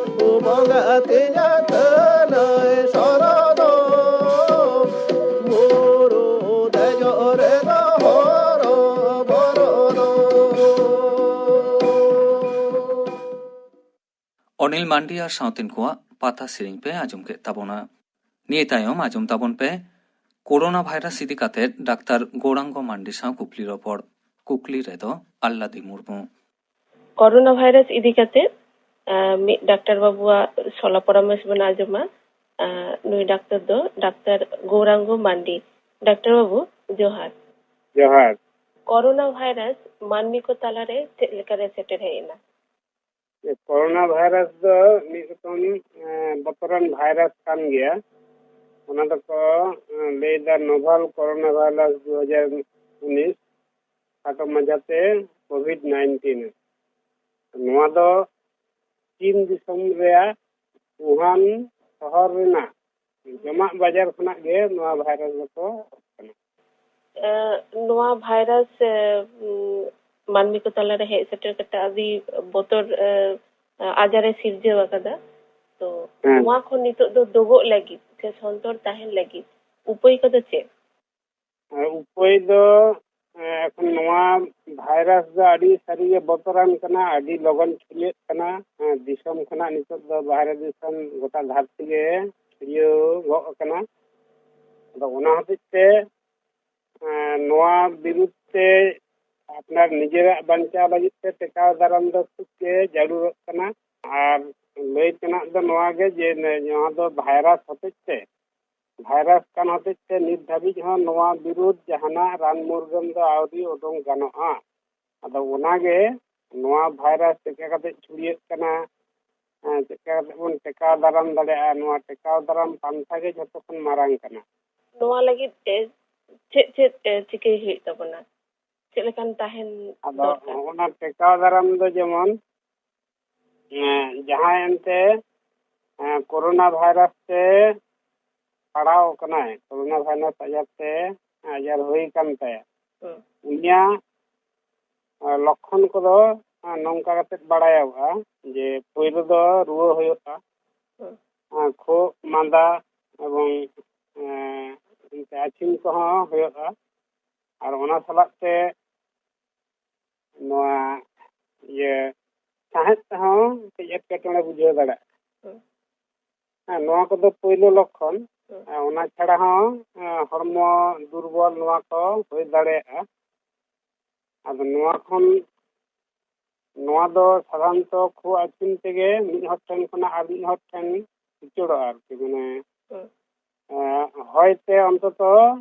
ᱵᱚᱸᱜᱟ ᱛᱤᱧᱟ ᱠᱟᱹᱱᱟᱹᱭ ᱥᱚᱨᱚ ᱫᱚ, ᱵᱩᱨᱩ ᱫᱮᱡᱚᱜ ᱨᱮᱫᱚ ᱦᱚᱨᱚ ᱵᱚᱨᱚ ᱫᱚ᱾ ᱚᱱᱤᱞ ᱢᱟᱱᱰᱤ ᱟᱨ ᱥᱟᱶᱛᱮᱱ ᱠᱚᱣᱟᱜ ᱯᱟᱛᱟ ᱥᱮᱨᱮᱧ ᱯᱮ ᱟᱸᱡᱚᱢ ᱠᱮᱫ ᱛᱟᱵᱚᱱᱟ᱾ ᱱᱤᱭᱟᱹ ᱛᱟᱭᱚᱢ ᱟᱸᱡᱚᱢ ᱛᱟᱵᱚᱱ ᱯᱮ ᱠᱳᱨᱳᱱᱟ ᱵᱷᱟᱭᱨᱟᱥ ᱤᱫᱤ ᱠᱟᱛᱮ ᱰᱟᱠᱛᱟᱨ ᱜᱳᱨᱟᱝᱜᱚ ᱢᱟᱱᱰᱤ ᱥᱟᱶ ᱠᱩᱠᱞᱤ ᱨᱚᱯᱚᱲ᱾ ᱠᱩᱠᱞᱤ ᱨᱮᱫᱚ ᱟᱞᱞᱟᱫᱤ ᱢᱩᱨᱢᱩ᱾ ᱠᱳᱨᱳᱱᱟ ᱵᱷᱟᱭᱨᱟᱥ ᱤᱫᱤ ᱠᱟᱛᱮ, ᱟᱸ, ᱢᱤᱫ ᱰᱟᱠᱛᱟᱨ ᱵᱟᱹᱵᱩᱣᱟᱜ ᱥᱚᱞᱟ ᱯᱚᱨᱟᱢᱮᱥ ᱵᱚᱱ ᱟᱸᱡᱚᱢᱟ᱾ ᱟᱸ, ᱱᱩᱭ ᱰᱟᱠᱛᱟᱨ ᱫᱚ ᱰᱟᱠᱛᱟᱨ ᱜᱳᱨᱟᱝᱜᱚ ᱢᱟᱱᱰᱤ᱾ ᱰᱟᱠᱛᱟᱨ ᱵᱟᱹᱵᱩ, ᱡᱚᱦᱟᱨ᱾ ᱡᱚᱦᱟᱨ᱾ ᱠᱳᱨᱳᱱᱟ ᱵᱷᱟᱭᱨᱟᱥ ᱢᱟᱹᱱᱢᱤ ᱠᱚ ᱛᱟᱞᱟᱨᱮ ᱪᱮᱫ ᱞᱮᱠᱟᱨᱮ ᱥᱮᱴᱮᱨ ᱦᱮᱡ ᱮᱱᱟ? ᱠᱳᱨᱳᱱᱟ ᱵᱷᱟᱭᱨᱟᱥ ᱫᱚ ᱢᱤᱫ ᱨᱚᱠᱚᱢ, ᱮᱸ, ᱵᱚᱛᱚᱨᱟᱱ ᱵᱷᱟᱭᱨᱟᱥ ᱠᱟᱱ ᱜᱮᱭᱟ᱾ ᱚᱱᱟ ᱫᱚᱠᱚ, ᱮᱸ, ᱞᱟᱹᱭᱫᱟ ᱱᱳᱵᱷᱟᱞ ᱠᱳᱨᱳᱱᱟ ᱵᱷᱟᱭᱨᱟᱥ ᱫᱩ ᱦᱟᱡᱟᱨ ᱩᱱᱤᱥ, ᱠᱷᱟᱴᱚ ᱢᱟᱪᱷᱟᱛᱮ ᱠᱳᱵᱷᱤᱰ ᱱᱟᱭᱤᱱᱴᱤᱱ᱾ ᱱᱚᱣᱟ ᱫᱚ ᱪᱤᱱ ᱫᱤᱥᱚᱢ ᱨᱮᱭᱟᱜ ᱣᱩᱦᱟᱱ ᱥᱚᱦᱚᱨ ᱨᱮᱱᱟᱜ ᱡᱚᱢᱟᱜ ᱵᱟᱡᱟᱨ ᱠᱷᱚᱱᱟᱜ ᱜᱮ ᱱᱚᱣᱟ ᱵᱷᱟᱭᱨᱟᱥ ᱫᱚᱠᱚ ᱮᱦᱚᱵ ᱠᱟᱱᱟ᱾ ᱮ, ᱱᱚᱣᱟ ᱵᱷᱟᱭᱨᱟᱥ, ᱮ, ᱩᱢ, ᱢᱟᱹᱱᱢᱤ ᱠᱚ ᱛᱟᱞᱟᱨᱮ ᱦᱮᱡ ᱥᱮᱴᱮᱨ ᱠᱟᱛᱮ ᱟᱹᱰᱤ ᱵᱚᱛᱚᱨ, ᱮ, ᱟᱡᱟᱨ ᱮ ᱥᱤᱨᱡᱟᱹᱣ ᱟᱠᱟᱫᱟ᱾ ᱛᱚ, ᱦᱮᱸ᱾ ᱱᱚᱣᱟ ᱠᱷᱚᱱ ᱱᱤᱛᱚᱜ ᱫᱚ ᱫᱳᱜᱚᱜ ᱞᱟᱹᱜᱤᱫ ᱥᱮ ᱥᱚᱱᱛᱚᱨ ᱛᱟᱦᱮᱱ ᱞᱟᱹᱜᱤᱫ ᱩᱯᱟᱹᱭ ᱠᱚᱫᱚ ᱪᱮᱫ? ᱟᱨ ᱩᱯᱟᱹᱭ ᱫᱚ, ᱮᱸ, ᱮᱠᱷᱚᱱ ᱱᱚᱣᱟ ᱵᱷᱟᱭᱨᱟᱥ ᱫᱚ ᱟᱹᱰᱤ ᱥᱟᱹᱨᱤᱜᱮ ᱵᱚᱛᱚᱨᱟᱱ ᱠᱟᱱᱟ, ᱟᱹᱰᱤ ᱞᱚᱜᱚᱱ ᱪᱷᱩᱲᱭᱟᱹᱜ ᱠᱟᱱᱟ᱾ ᱮᱸ, ᱫᱤᱥᱚᱢ ᱠᱷᱚᱱᱟᱜ ᱱᱤᱛᱚᱜ ᱫᱚ ᱵᱟᱦᱨᱮ ᱫᱤᱥᱚᱢ ᱜᱚᱴᱟ ᱫᱷᱟᱹᱨᱛᱤ ᱜᱮ ᱪᱷᱩᱲᱭᱟᱹᱣ ᱜᱚᱜ ᱟᱠᱟᱱᱟ᱾ ᱟᱫᱚ ᱚᱱᱟ ᱦᱚᱛᱮᱡ ᱛᱮ, ᱮᱸ, ᱱᱚᱣᱟ ᱵᱤᱨᱩᱫᱷ ᱛᱮ ᱟᱯᱱᱟᱨ ᱱᱤᱡᱮᱨᱟᱜ ᱵᱟᱧᱪᱟᱣ ᱞᱟᱹᱜᱤᱫ ᱛᱮ ᱴᱮᱠᱟᱣ ᱫᱟᱨᱟᱢ ᱫᱚ ᱠᱷᱩᱵ ᱜᱮ ᱡᱟᱹᱨᱩᱲᱚᱜ ᱠᱟᱱᱟ᱾ ᱟᱨ ᱞᱟᱹᱭ ᱛᱮᱱᱟᱜ ᱫᱚ ᱱᱚᱣᱟ ᱜᱮ ᱡᱮ, ᱱᱚᱣᱟ ᱫᱚ ᱵᱷᱟᱭᱨᱟᱥ ᱦᱚᱛᱮᱡ ᱛᱮ ᱵᱷᱟᱭᱨᱟᱥ ᱠᱟᱱ ᱦᱚᱛᱮᱡ ᱛᱮ ᱱᱤᱛ ᱫᱷᱟᱹᱵᱤᱡ ᱦᱚᱸ ᱱᱚᱣᱟ ᱵᱤᱨᱩᱫᱷ ᱡᱟᱦᱟᱱᱟᱜ ᱨᱟᱱ ᱢᱩᱨᱜᱟᱹᱱ ᱫᱚ ᱟᱹᱣᱨᱤ ᱩᱰᱩᱝ ᱜᱟᱱᱚᱜᱼᱟ᱾ ᱟᱫᱚ ᱚᱱᱟᱜᱮ ᱱᱚᱣᱟ ᱵᱷᱟᱭᱨᱟᱥ ᱪᱮᱫ ᱞᱮᱠᱟ ᱠᱟᱛᱮ ᱪᱷᱩᱲᱭᱟᱹᱜ ᱠᱟᱱᱟ, ᱮᱸ, ᱪᱮᱫ ᱞᱮᱠᱟ ᱠᱟᱛᱮ ᱵᱚᱱ ᱴᱮᱠᱟᱣ ᱫᱟᱨᱟᱢ ᱫᱟᱲᱮᱭᱟᱜᱼᱟ, ᱱᱚᱣᱟ ᱴᱮᱠᱟᱣ ᱫᱟᱨᱟᱢ ᱯᱟᱱᱛᱷᱟ ᱜᱮ ᱡᱷᱚᱛᱚ ᱠᱷᱚᱱ ᱢᱟᱨᱟᱝ ᱠᱟᱱᱟ᱾ ᱱᱚᱣᱟ ᱞᱟᱹᱜᱤᱫ ᱛᱮ ᱪᱮᱫ ᱪᱮᱫ, ᱮ, ᱪᱤᱠᱟᱹᱭ ᱦᱩᱭᱩᱜ ᱛᱟᱵᱚᱱᱟ? ᱪᱮᱫ ᱞᱮᱠᱟᱱ ᱛᱟᱦᱮᱱ ᱟᱫᱚ ᱫᱚᱨᱠᱟᱨ? ᱚᱱᱟ ᱴᱮᱠᱟᱣ ᱫᱟᱨᱟᱢ ᱫᱚ ᱡᱮᱢᱚᱱ, ᱮᱸ, ᱡᱟᱦᱟᱸᱭ ᱮᱱᱛᱮ, ᱮᱸ, ᱠᱳᱨᱳᱱᱟ ᱵᱷᱟᱭᱨᱟᱥ ᱛᱮ ᱯᱟᱲᱟᱣ ᱠᱟᱱᱟᱭ, ᱠᱳᱨᱳᱱᱟ ᱵᱷᱟᱭᱨᱟᱥ ᱟᱡᱟᱨ ᱛᱮ ᱟᱡᱟᱨ ᱦᱩᱭ ᱠᱟᱱ ᱛᱟᱭᱟ, ᱦᱩᱸ᱾ ᱩᱱᱤᱭᱟᱜ, ᱮᱸ, ᱞᱚᱠᱠᱷᱚᱱ ᱠᱚᱫᱚ, ᱮᱸ, ᱱᱚᱝᱠᱟ ᱠᱟᱛᱮ ᱵᱟᱲᱟᱭᱚᱜᱼᱟ ᱡᱮ ᱯᱳᱭᱞᱳ ᱫᱚ ᱨᱩᱣᱟᱹ ᱦᱩᱭᱩᱜᱼᱟ, ᱦᱩᱸ᱾ ᱮᱸ, ᱠᱷᱩᱜ ᱢᱟᱸᱫᱟ ᱮᱵᱚᱝ, ᱮᱸ, ᱟᱹᱪᱷᱤᱢ ᱠᱚᱦᱚᱸ ᱦᱩᱭᱩᱜᱼᱟ᱾ ᱟᱨ ᱚᱱᱟ ᱥᱟᱞᱟᱜ ᱛᱮ ᱱᱚᱣᱟ ᱤᱭᱟᱹ ᱥᱟᱦᱮᱫ ᱛᱮᱦᱚᱸ ᱠᱟᱹᱡ ᱮᱴᱠᱮᱴᱚᱬᱮ ᱵᱩᱡᱷᱟᱹᱣ ᱫᱟᱲᱮᱭᱟᱜᱼᱟ᱾ ᱦᱩᱸ᱾ ᱦᱮᱸ, ᱱᱚᱣᱟ ᱠᱚᱫᱚ ᱯᱳᱭᱞᱳ ᱞᱚᱠᱠᱷᱚᱱ᱾ ᱦᱩᱸ᱾ ᱟᱨ ᱚᱱᱟ ᱪᱷᱟᱲᱟ ᱦᱚᱸ, ᱮᱸ, ᱦᱚᱲᱢᱚ ᱫᱩᱨᱵᱚᱞ ᱱᱚᱣᱟ ᱠᱚ ᱦᱩᱭ ᱫᱟᱲᱮᱭᱟᱜᱼᱟ᱾ ᱟᱫᱚ ᱱᱚᱣᱟ ᱠᱷᱚᱱ, ᱱᱚᱣᱟ ᱫᱚ ᱥᱟᱫᱷᱟᱨᱚᱱᱛᱚ ᱠᱷᱩᱜ ᱟᱹᱪᱷᱤᱢ ᱛᱮᱜᱮ ᱢᱤᱫ ᱦᱚᱲ ᱴᱷᱮᱱ ᱠᱷᱚᱱᱟᱜ ᱟᱨ ᱢᱤᱫ ᱦᱚᱲ ᱴᱷᱮᱱ ᱩᱪᱟᱹᱲᱚᱜᱼᱟ ᱟᱨᱠᱤ, ᱢᱟᱱᱮ, ᱦᱩᱸ᱾ ᱮᱸ, ᱦᱚᱭᱛᱮ ᱚᱱᱛᱚᱛᱚ,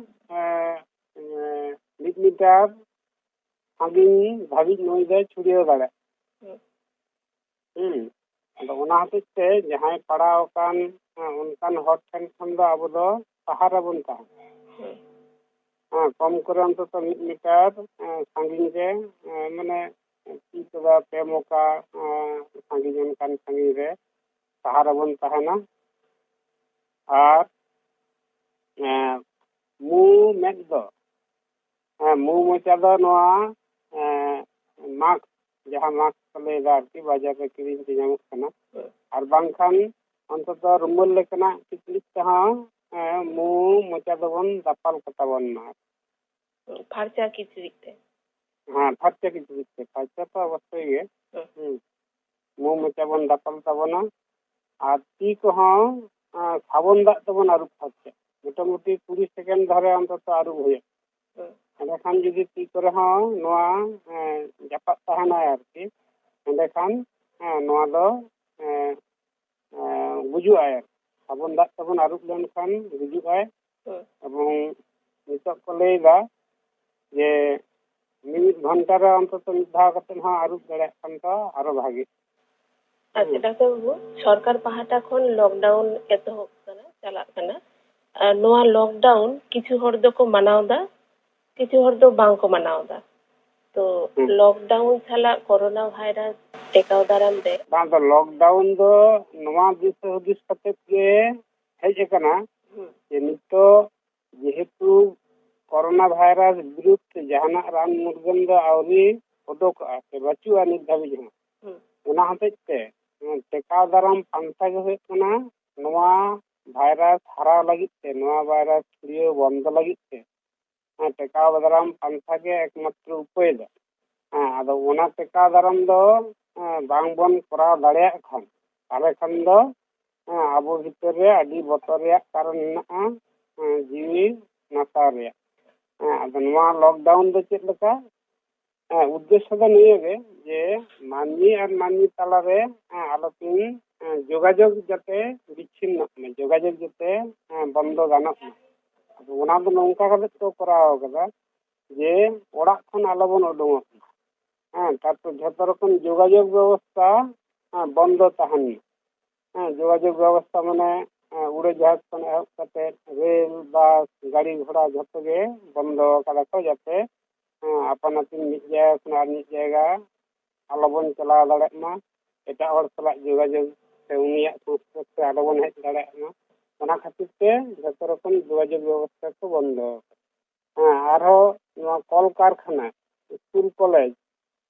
ᱮᱸ, ᱮᱸ, ᱢᱤᱫ ᱢᱤᱴᱟᱨ ᱥᱟᱺᱜᱤᱧ ᱫᱷᱟᱹᱵᱤᱡ ᱱᱩᱭ ᱫᱚᱭ ᱪᱷᱩᱲᱭᱟᱹᱣ ᱫᱟᱲᱮᱭᱟᱜᱼᱟ᱾ ᱦᱩᱸ᱾ ᱦᱩᱸ᱾ ᱟᱫᱚ ᱚᱱᱟ ᱦᱚᱛᱮᱡ ᱛᱮ ᱡᱟᱦᱟᱸᱭ ᱯᱟᱲᱟᱣ ᱟᱠᱟᱱ, ᱮᱸ, ᱚᱱᱠᱟᱱ ᱦᱚᱲ ᱴᱷᱮᱱ ᱠᱷᱚᱱ ᱫᱚ ᱟᱵᱚ ᱫᱚ ᱥᱟᱦᱟ ᱨᱮᱵᱚᱱ ᱛᱟᱦᱮᱱᱟ᱾ ᱦᱩᱸ᱾ ᱦᱮᱸ, ᱠᱚᱢ ᱠᱚᱨᱮ ᱚᱱᱛᱚᱛᱚ ᱢᱤᱫ ᱢᱤᱴᱟᱨ, ᱮᱸ, ᱥᱟᱺᱜᱤᱧ ᱨᱮ, ᱮᱸ, ᱢᱟᱱᱮ ᱛᱤ ᱛᱚᱵᱟ ᱯᱮ ᱢᱚᱠᱟ, ᱮᱸ, ᱥᱟᱺᱜᱤᱧ ᱚᱱᱠᱟᱱ ᱥᱟᱺᱜᱤᱧ ᱨᱮ ᱥᱟᱦᱟ ᱨᱮᱵᱚᱱ ᱛᱟᱦᱮᱱᱟ᱾ ᱟᱨ, ᱮᱸ, ᱢᱩ ᱢᱮᱫ ᱫᱚ, ᱮᱸ, ᱢᱩ ᱢᱚᱪᱟ ᱫᱚ ᱱᱚᱣᱟ, ᱮᱸ, ᱢᱟᱥᱠ, ᱡᱟᱦᱟᱸ ᱢᱟᱥᱠ ᱠᱚ ᱞᱟᱹᱭᱫᱟ ᱟᱨᱠᱤ, ᱵᱟᱡᱟᱨ ᱨᱮ ᱠᱤᱨᱤᱧ ᱛᱮ ᱧᱟᱢᱚᱜ ᱠᱟᱱᱟ᱾ ᱦᱮᱸ᱾ ᱟᱨ ᱵᱟᱝᱠᱷᱟᱱ ᱚᱱᱛᱚᱛᱚ ᱨᱩᱢᱟᱹᱞ ᱞᱮᱠᱟᱱᱟᱜ ᱠᱤᱪᱨᱤᱡ ᱛᱮᱦᱚᱸ ᱦᱮᱸ, ᱢᱩ ᱢᱚᱪᱟ ᱫᱚᱵᱚᱱ ᱫᱟᱯᱟᱞ ᱠᱟᱛᱟ ᱵᱚᱱ ᱢᱟ᱾ ᱯᱷᱟᱨᱪᱟ ᱠᱤᱪᱨᱤᱡ ᱛᱮ᱾ ᱦᱮᱸ, ᱯᱷᱟᱨᱪᱟ ᱠᱤᱪᱨᱤᱡ ᱛᱮ, ᱯᱷᱟᱨᱪᱟ ᱛᱚ ᱚᱵᱚᱥᱥᱳᱭ ᱜᱮ᱾ ᱦᱩᱸ᱾ ᱦᱩᱸ᱾ ᱢᱩ ᱢᱚᱪᱟ ᱵᱚᱱ ᱫᱟᱯᱟᱞ ᱛᱟᱵᱚᱱᱟ᱾ ᱟᱨ ᱛᱤ ᱠᱚᱦᱚᱸ, ᱟᱸ, ᱥᱟᱵᱚᱱ ᱫᱟᱜ ᱛᱮᱵᱚᱱ ᱟᱹᱨᱩᱵ ᱯᱷᱟᱨᱪᱟ᱾ ᱢᱚᱴᱟᱢᱩᱴᱤ ᱠᱩᱲᱤ ᱥᱮᱠᱮᱱᱰ ᱫᱷᱚᱨᱮ ᱚᱱᱛᱚᱛᱚ ᱟᱹᱨᱩᱵ ᱦᱩᱭᱩᱜᱼᱟ᱾ ᱦᱩᱸ᱾ ᱮᱸᱰᱮᱠᱷᱟᱱ ᱡᱩᱫᱤ ᱛᱤ ᱠᱚᱨᱮ ᱦᱚᱸ ᱱᱚᱣᱟ, ᱮᱸ, ᱡᱟᱯᱟᱜ ᱛᱟᱦᱮᱱᱟ ᱟᱨᱠᱤ, ᱮᱸᱰᱮᱠᱷᱟᱱ, ᱮᱸ, ᱱᱚᱣᱟ ᱫᱚ, ᱮᱸ, ᱮᱸ, ᱜᱩᱡᱩᱜᱼᱟᱭ᱾ ᱥᱟᱵᱚᱱ ᱫᱟᱜ ᱛᱮᱵᱚᱱ ᱟᱹᱨᱩᱵ ᱞᱮᱱᱠᱷᱟᱱ ᱜᱩᱡᱩᱜᱼᱟᱭ᱾ ᱦᱩᱸ᱾ ᱮᱵᱚᱝ ᱱᱤᱛᱚᱜ ᱠᱚ ᱞᱟᱹᱭ ᱮᱫᱟ ᱡᱮ ᱢᱤᱫ ᱜᱷᱚᱱᱴᱟ ᱨᱮ ᱚᱱᱛᱚᱛᱚ ᱢᱤᱫ ᱫᱷᱟᱣ ᱠᱟᱛᱮ ᱦᱚᱸ ᱟᱹᱨᱩᱵ ᱫᱟᱲᱮᱭᱟᱜ ᱠᱷᱟᱱ ᱫᱚ ᱟᱨᱚ ᱵᱷᱟᱜᱤ᱾ ᱟᱪᱪᱷᱟ, ᱦᱩᱸ᱾ ᱰᱟᱠᱛᱟᱨ ᱵᱟᱹᱵᱩ, ᱥᱚᱨᱠᱟᱨ ᱯᱟᱦᱴᱟ ᱠᱷᱚᱱ ᱞᱚᱠᱰᱟᱣᱩᱱ ᱮᱛᱚᱦᱚᱵ ᱠᱟᱱᱟ, ᱪᱟᱞᱟᱜ ᱠᱟᱱᱟ᱾ ᱟᱨ ᱱᱚᱣᱟ ᱞᱚᱠᱰᱟᱣᱩᱱ ᱠᱤᱪᱷᱩ ᱦᱚᱲ ᱫᱚᱠᱚ ᱢᱟᱱᱟᱣ ᱮᱫᱟ, ᱠᱤᱪᱷᱩ ᱦᱚᱲ ᱫᱚ ᱵᱟᱝ ᱠᱚ ᱢᱟᱱᱟᱣ ᱮᱫᱟ᱾ ᱛᱚ, ᱦᱩᱸ᱾ ᱞᱚᱠᱰᱟᱣᱩᱱ ᱥᱟᱞᱟᱜ ᱠᱳᱨᱳᱱᱟ ᱵᱷᱟᱭᱨᱟᱥ ᱴᱮᱠᱟᱣ ᱫᱟᱨᱟᱢ ᱨᱮ ᱵᱟᱝ ᱫᱚ, ᱞᱚᱠᱰᱟᱣᱩᱱ ᱫᱚ ᱱᱚᱣᱟ ᱫᱤᱥᱟᱹ ᱦᱩᱫᱤᱥ ᱠᱟᱛᱮ ᱜᱮ ᱦᱮᱡ ᱟᱠᱟᱱᱟ, ᱦᱩᱸ᱾ ᱡᱮ ᱱᱤᱛᱚᱜ ᱡᱮᱦᱮᱛᱩ ᱠᱳᱨᱳᱱᱟ ᱵᱷᱟᱭᱨᱟᱥ ᱵᱤᱨᱩᱫᱷ ᱛᱮ ᱡᱟᱦᱟᱱᱟᱜ ᱨᱟᱱ ᱢᱩᱨᱜᱟᱹᱱ ᱫᱚ ᱟᱹᱣᱨᱤ ᱩᱰᱩᱠᱚᱜᱼᱟ ᱥᱮ ᱵᱟᱹᱪᱩᱜᱼᱟ ᱱᱤᱛ ᱫᱷᱟᱹᱵᱤᱡ ᱦᱚᱸ᱾ ᱦᱩᱸ᱾ ᱚᱱᱟ ᱦᱚᱛᱮᱡ ᱛᱮ, ᱦᱮᱸ, ᱴᱮᱠᱟᱣ ᱫᱟᱨᱟᱢ ᱯᱟᱱᱛᱷᱟ ᱜᱮ ᱦᱩᱭᱩᱜ ᱠᱟᱱᱟ ᱱᱚᱣᱟ ᱵᱷᱟᱭᱨᱟᱥ ᱦᱟᱨᱟᱣ ᱞᱟᱹᱜᱤᱫ ᱛᱮ, ᱱᱚᱣᱟ ᱵᱷᱟᱭᱨᱟᱥ ᱪᱷᱩᱲᱭᱟᱹᱣ ᱵᱚᱱᱫᱚ ᱞᱟᱹᱜᱤᱫ ᱛᱮ, ᱦᱮᱸ, ᱴᱮᱠᱟᱣ ᱫᱟᱨᱟᱢ ᱯᱟᱱᱛᱷᱟ ᱜᱮ ᱮᱠᱢᱟᱛᱨᱚ ᱩᱯᱟᱹᱭ ᱫᱚ᱾ ᱦᱮᱸ, ᱟᱫᱚ ᱚᱱᱟ ᱴᱮᱠᱟᱣ ᱫᱟᱨᱟᱢ ᱫᱚ, ᱦᱮᱸ, ᱵᱟᱝ ᱵᱚᱱ ᱠᱚᱨᱟᱣ ᱫᱟᱲᱮᱭᱟᱜ ᱠᱷᱟᱱ, ᱛᱟᱦᱚᱞᱮ ᱠᱷᱟᱱ ᱫᱚ, ᱦᱮᱸ, ᱟᱵᱚ ᱵᱷᱤᱛᱟᱹᱨ ᱨᱮ ᱟᱹᱰᱤ ᱵᱚᱛᱚᱨ ᱨᱮᱭᱟᱜ ᱠᱟᱨᱚᱱ ᱢᱮᱱᱟᱜᱼᱟ, ᱦᱮᱸ, ᱡᱤᱣᱤ ᱱᱟᱥᱟᱣ ᱨᱮᱭᱟᱜ᱾ ᱦᱮᱸ, ᱟᱫᱚ ᱱᱚᱣᱟ ᱞᱚᱠᱰᱟᱣᱩᱱ ᱫᱚ ᱪᱮᱫ ᱞᱮᱠᱟ? ᱦᱮᱸ, ᱩᱫᱽᱫᱮᱥᱥᱚ ᱫᱚ ᱱᱤᱭᱟᱹ ᱜᱮ ᱡᱮ ᱢᱟᱹᱱᱢᱤ ᱟᱨ ᱢᱟᱹᱱᱢᱤ ᱛᱟᱞᱟᱨᱮ, ᱦᱮᱸ, ᱟᱞᱚᱠᱤᱱ, ᱦᱮᱸ, ᱡᱳᱜᱟᱡᱳᱜᱽ ᱡᱟᱛᱮ ᱵᱤᱪᱪᱷᱤᱱᱱᱚᱜ ᱢᱟ, ᱡᱳᱜᱟᱡᱳᱜᱽ ᱡᱟᱛᱮ, ᱦᱮᱸ, ᱵᱚᱱᱫᱚ ᱜᱟᱱᱚᱜ ᱢᱟ᱾ ᱟᱫᱚ ᱚᱱᱟ ᱫᱚ ᱱᱚᱝᱠᱟ ᱠᱟᱛᱮ ᱠᱚ ᱠᱚᱨᱟᱣ ᱠᱟᱫᱟ ᱡᱮ ᱚᱲᱟᱜ ᱠᱷᱚᱱ ᱟᱞᱚᱵᱚᱱ ᱩᱰᱩᱝᱚᱜ ᱢᱟ᱾ ᱦᱮᱸ, ᱛᱟᱨᱯᱚᱨ ᱡᱷᱚᱛᱚ ᱨᱚᱠᱚᱢ ᱡᱳᱜᱟᱡᱳᱜᱽ ᱵᱮᱵᱚᱥᱛᱷᱟ, ᱦᱮᱸ, ᱵᱚᱱᱫᱚ ᱛᱟᱦᱮᱱ ᱢᱟ᱾ ᱦᱮᱸ, ᱡᱳᱜᱟᱡᱳᱜᱽ ᱵᱮᱵᱚᱥᱛᱷᱟ ᱢᱟᱱᱮ, ᱦᱮᱸ, ᱩᱲᱟᱹ ᱡᱟᱦᱟᱡᱽ ᱠᱷᱚᱱ ᱮᱦᱚᱵ ᱠᱟᱛᱮ ᱨᱮᱞ, ᱵᱟᱥ, ᱜᱟᱹᱲᱤ ᱜᱷᱚᱲᱟ ᱡᱷᱚᱛᱚ ᱜᱮ ᱵᱚᱱᱫᱚ ᱠᱟᱫᱟ ᱠᱚ, ᱡᱟᱛᱮ, ᱦᱮᱸ, ᱟᱯᱟᱱ ᱟᱹᱯᱤᱱ ᱢᱤᱫ ᱡᱟᱭᱜᱟ ᱠᱷᱚᱱ ᱟᱨ ᱢᱤᱫ ᱡᱟᱭᱜᱟ ᱟᱞᱚᱵᱚᱱ ᱪᱟᱞᱟᱣ ᱫᱟᱲᱮᱭᱟᱜ ᱢᱟ, ᱮᱴᱟᱜ ᱦᱚᱲ ᱥᱟᱞᱟᱜ ᱡᱳᱜᱟᱡᱳᱜᱽ ᱥᱮ ᱩᱱᱤᱭᱟᱜ ᱥᱚᱝᱥᱯᱚᱨᱥᱚ ᱨᱮ ᱟᱞᱚᱵᱚᱱ ᱦᱮᱡ ᱫᱟᱲᱮᱭᱟᱜ ᱢᱟ᱾ ᱚᱱᱟ ᱠᱷᱟᱹᱛᱤᱨ ᱛᱮ ᱡᱷᱚᱛᱚ ᱨᱚᱠᱚᱢ ᱡᱳᱜᱟᱡᱳᱜᱽ ᱵᱮᱵᱚᱥᱛᱷᱟ ᱠᱚ ᱵᱚᱱᱫᱚ ᱟᱠᱟᱫᱟ᱾ ᱦᱮᱸ, ᱟᱨᱦᱚᱸ ᱱᱚᱣᱟ ᱠᱚᱞᱠᱟᱨᱠᱷᱟᱱᱟ, ᱥᱠᱩᱞ, ᱠᱚᱞᱮᱡᱽ,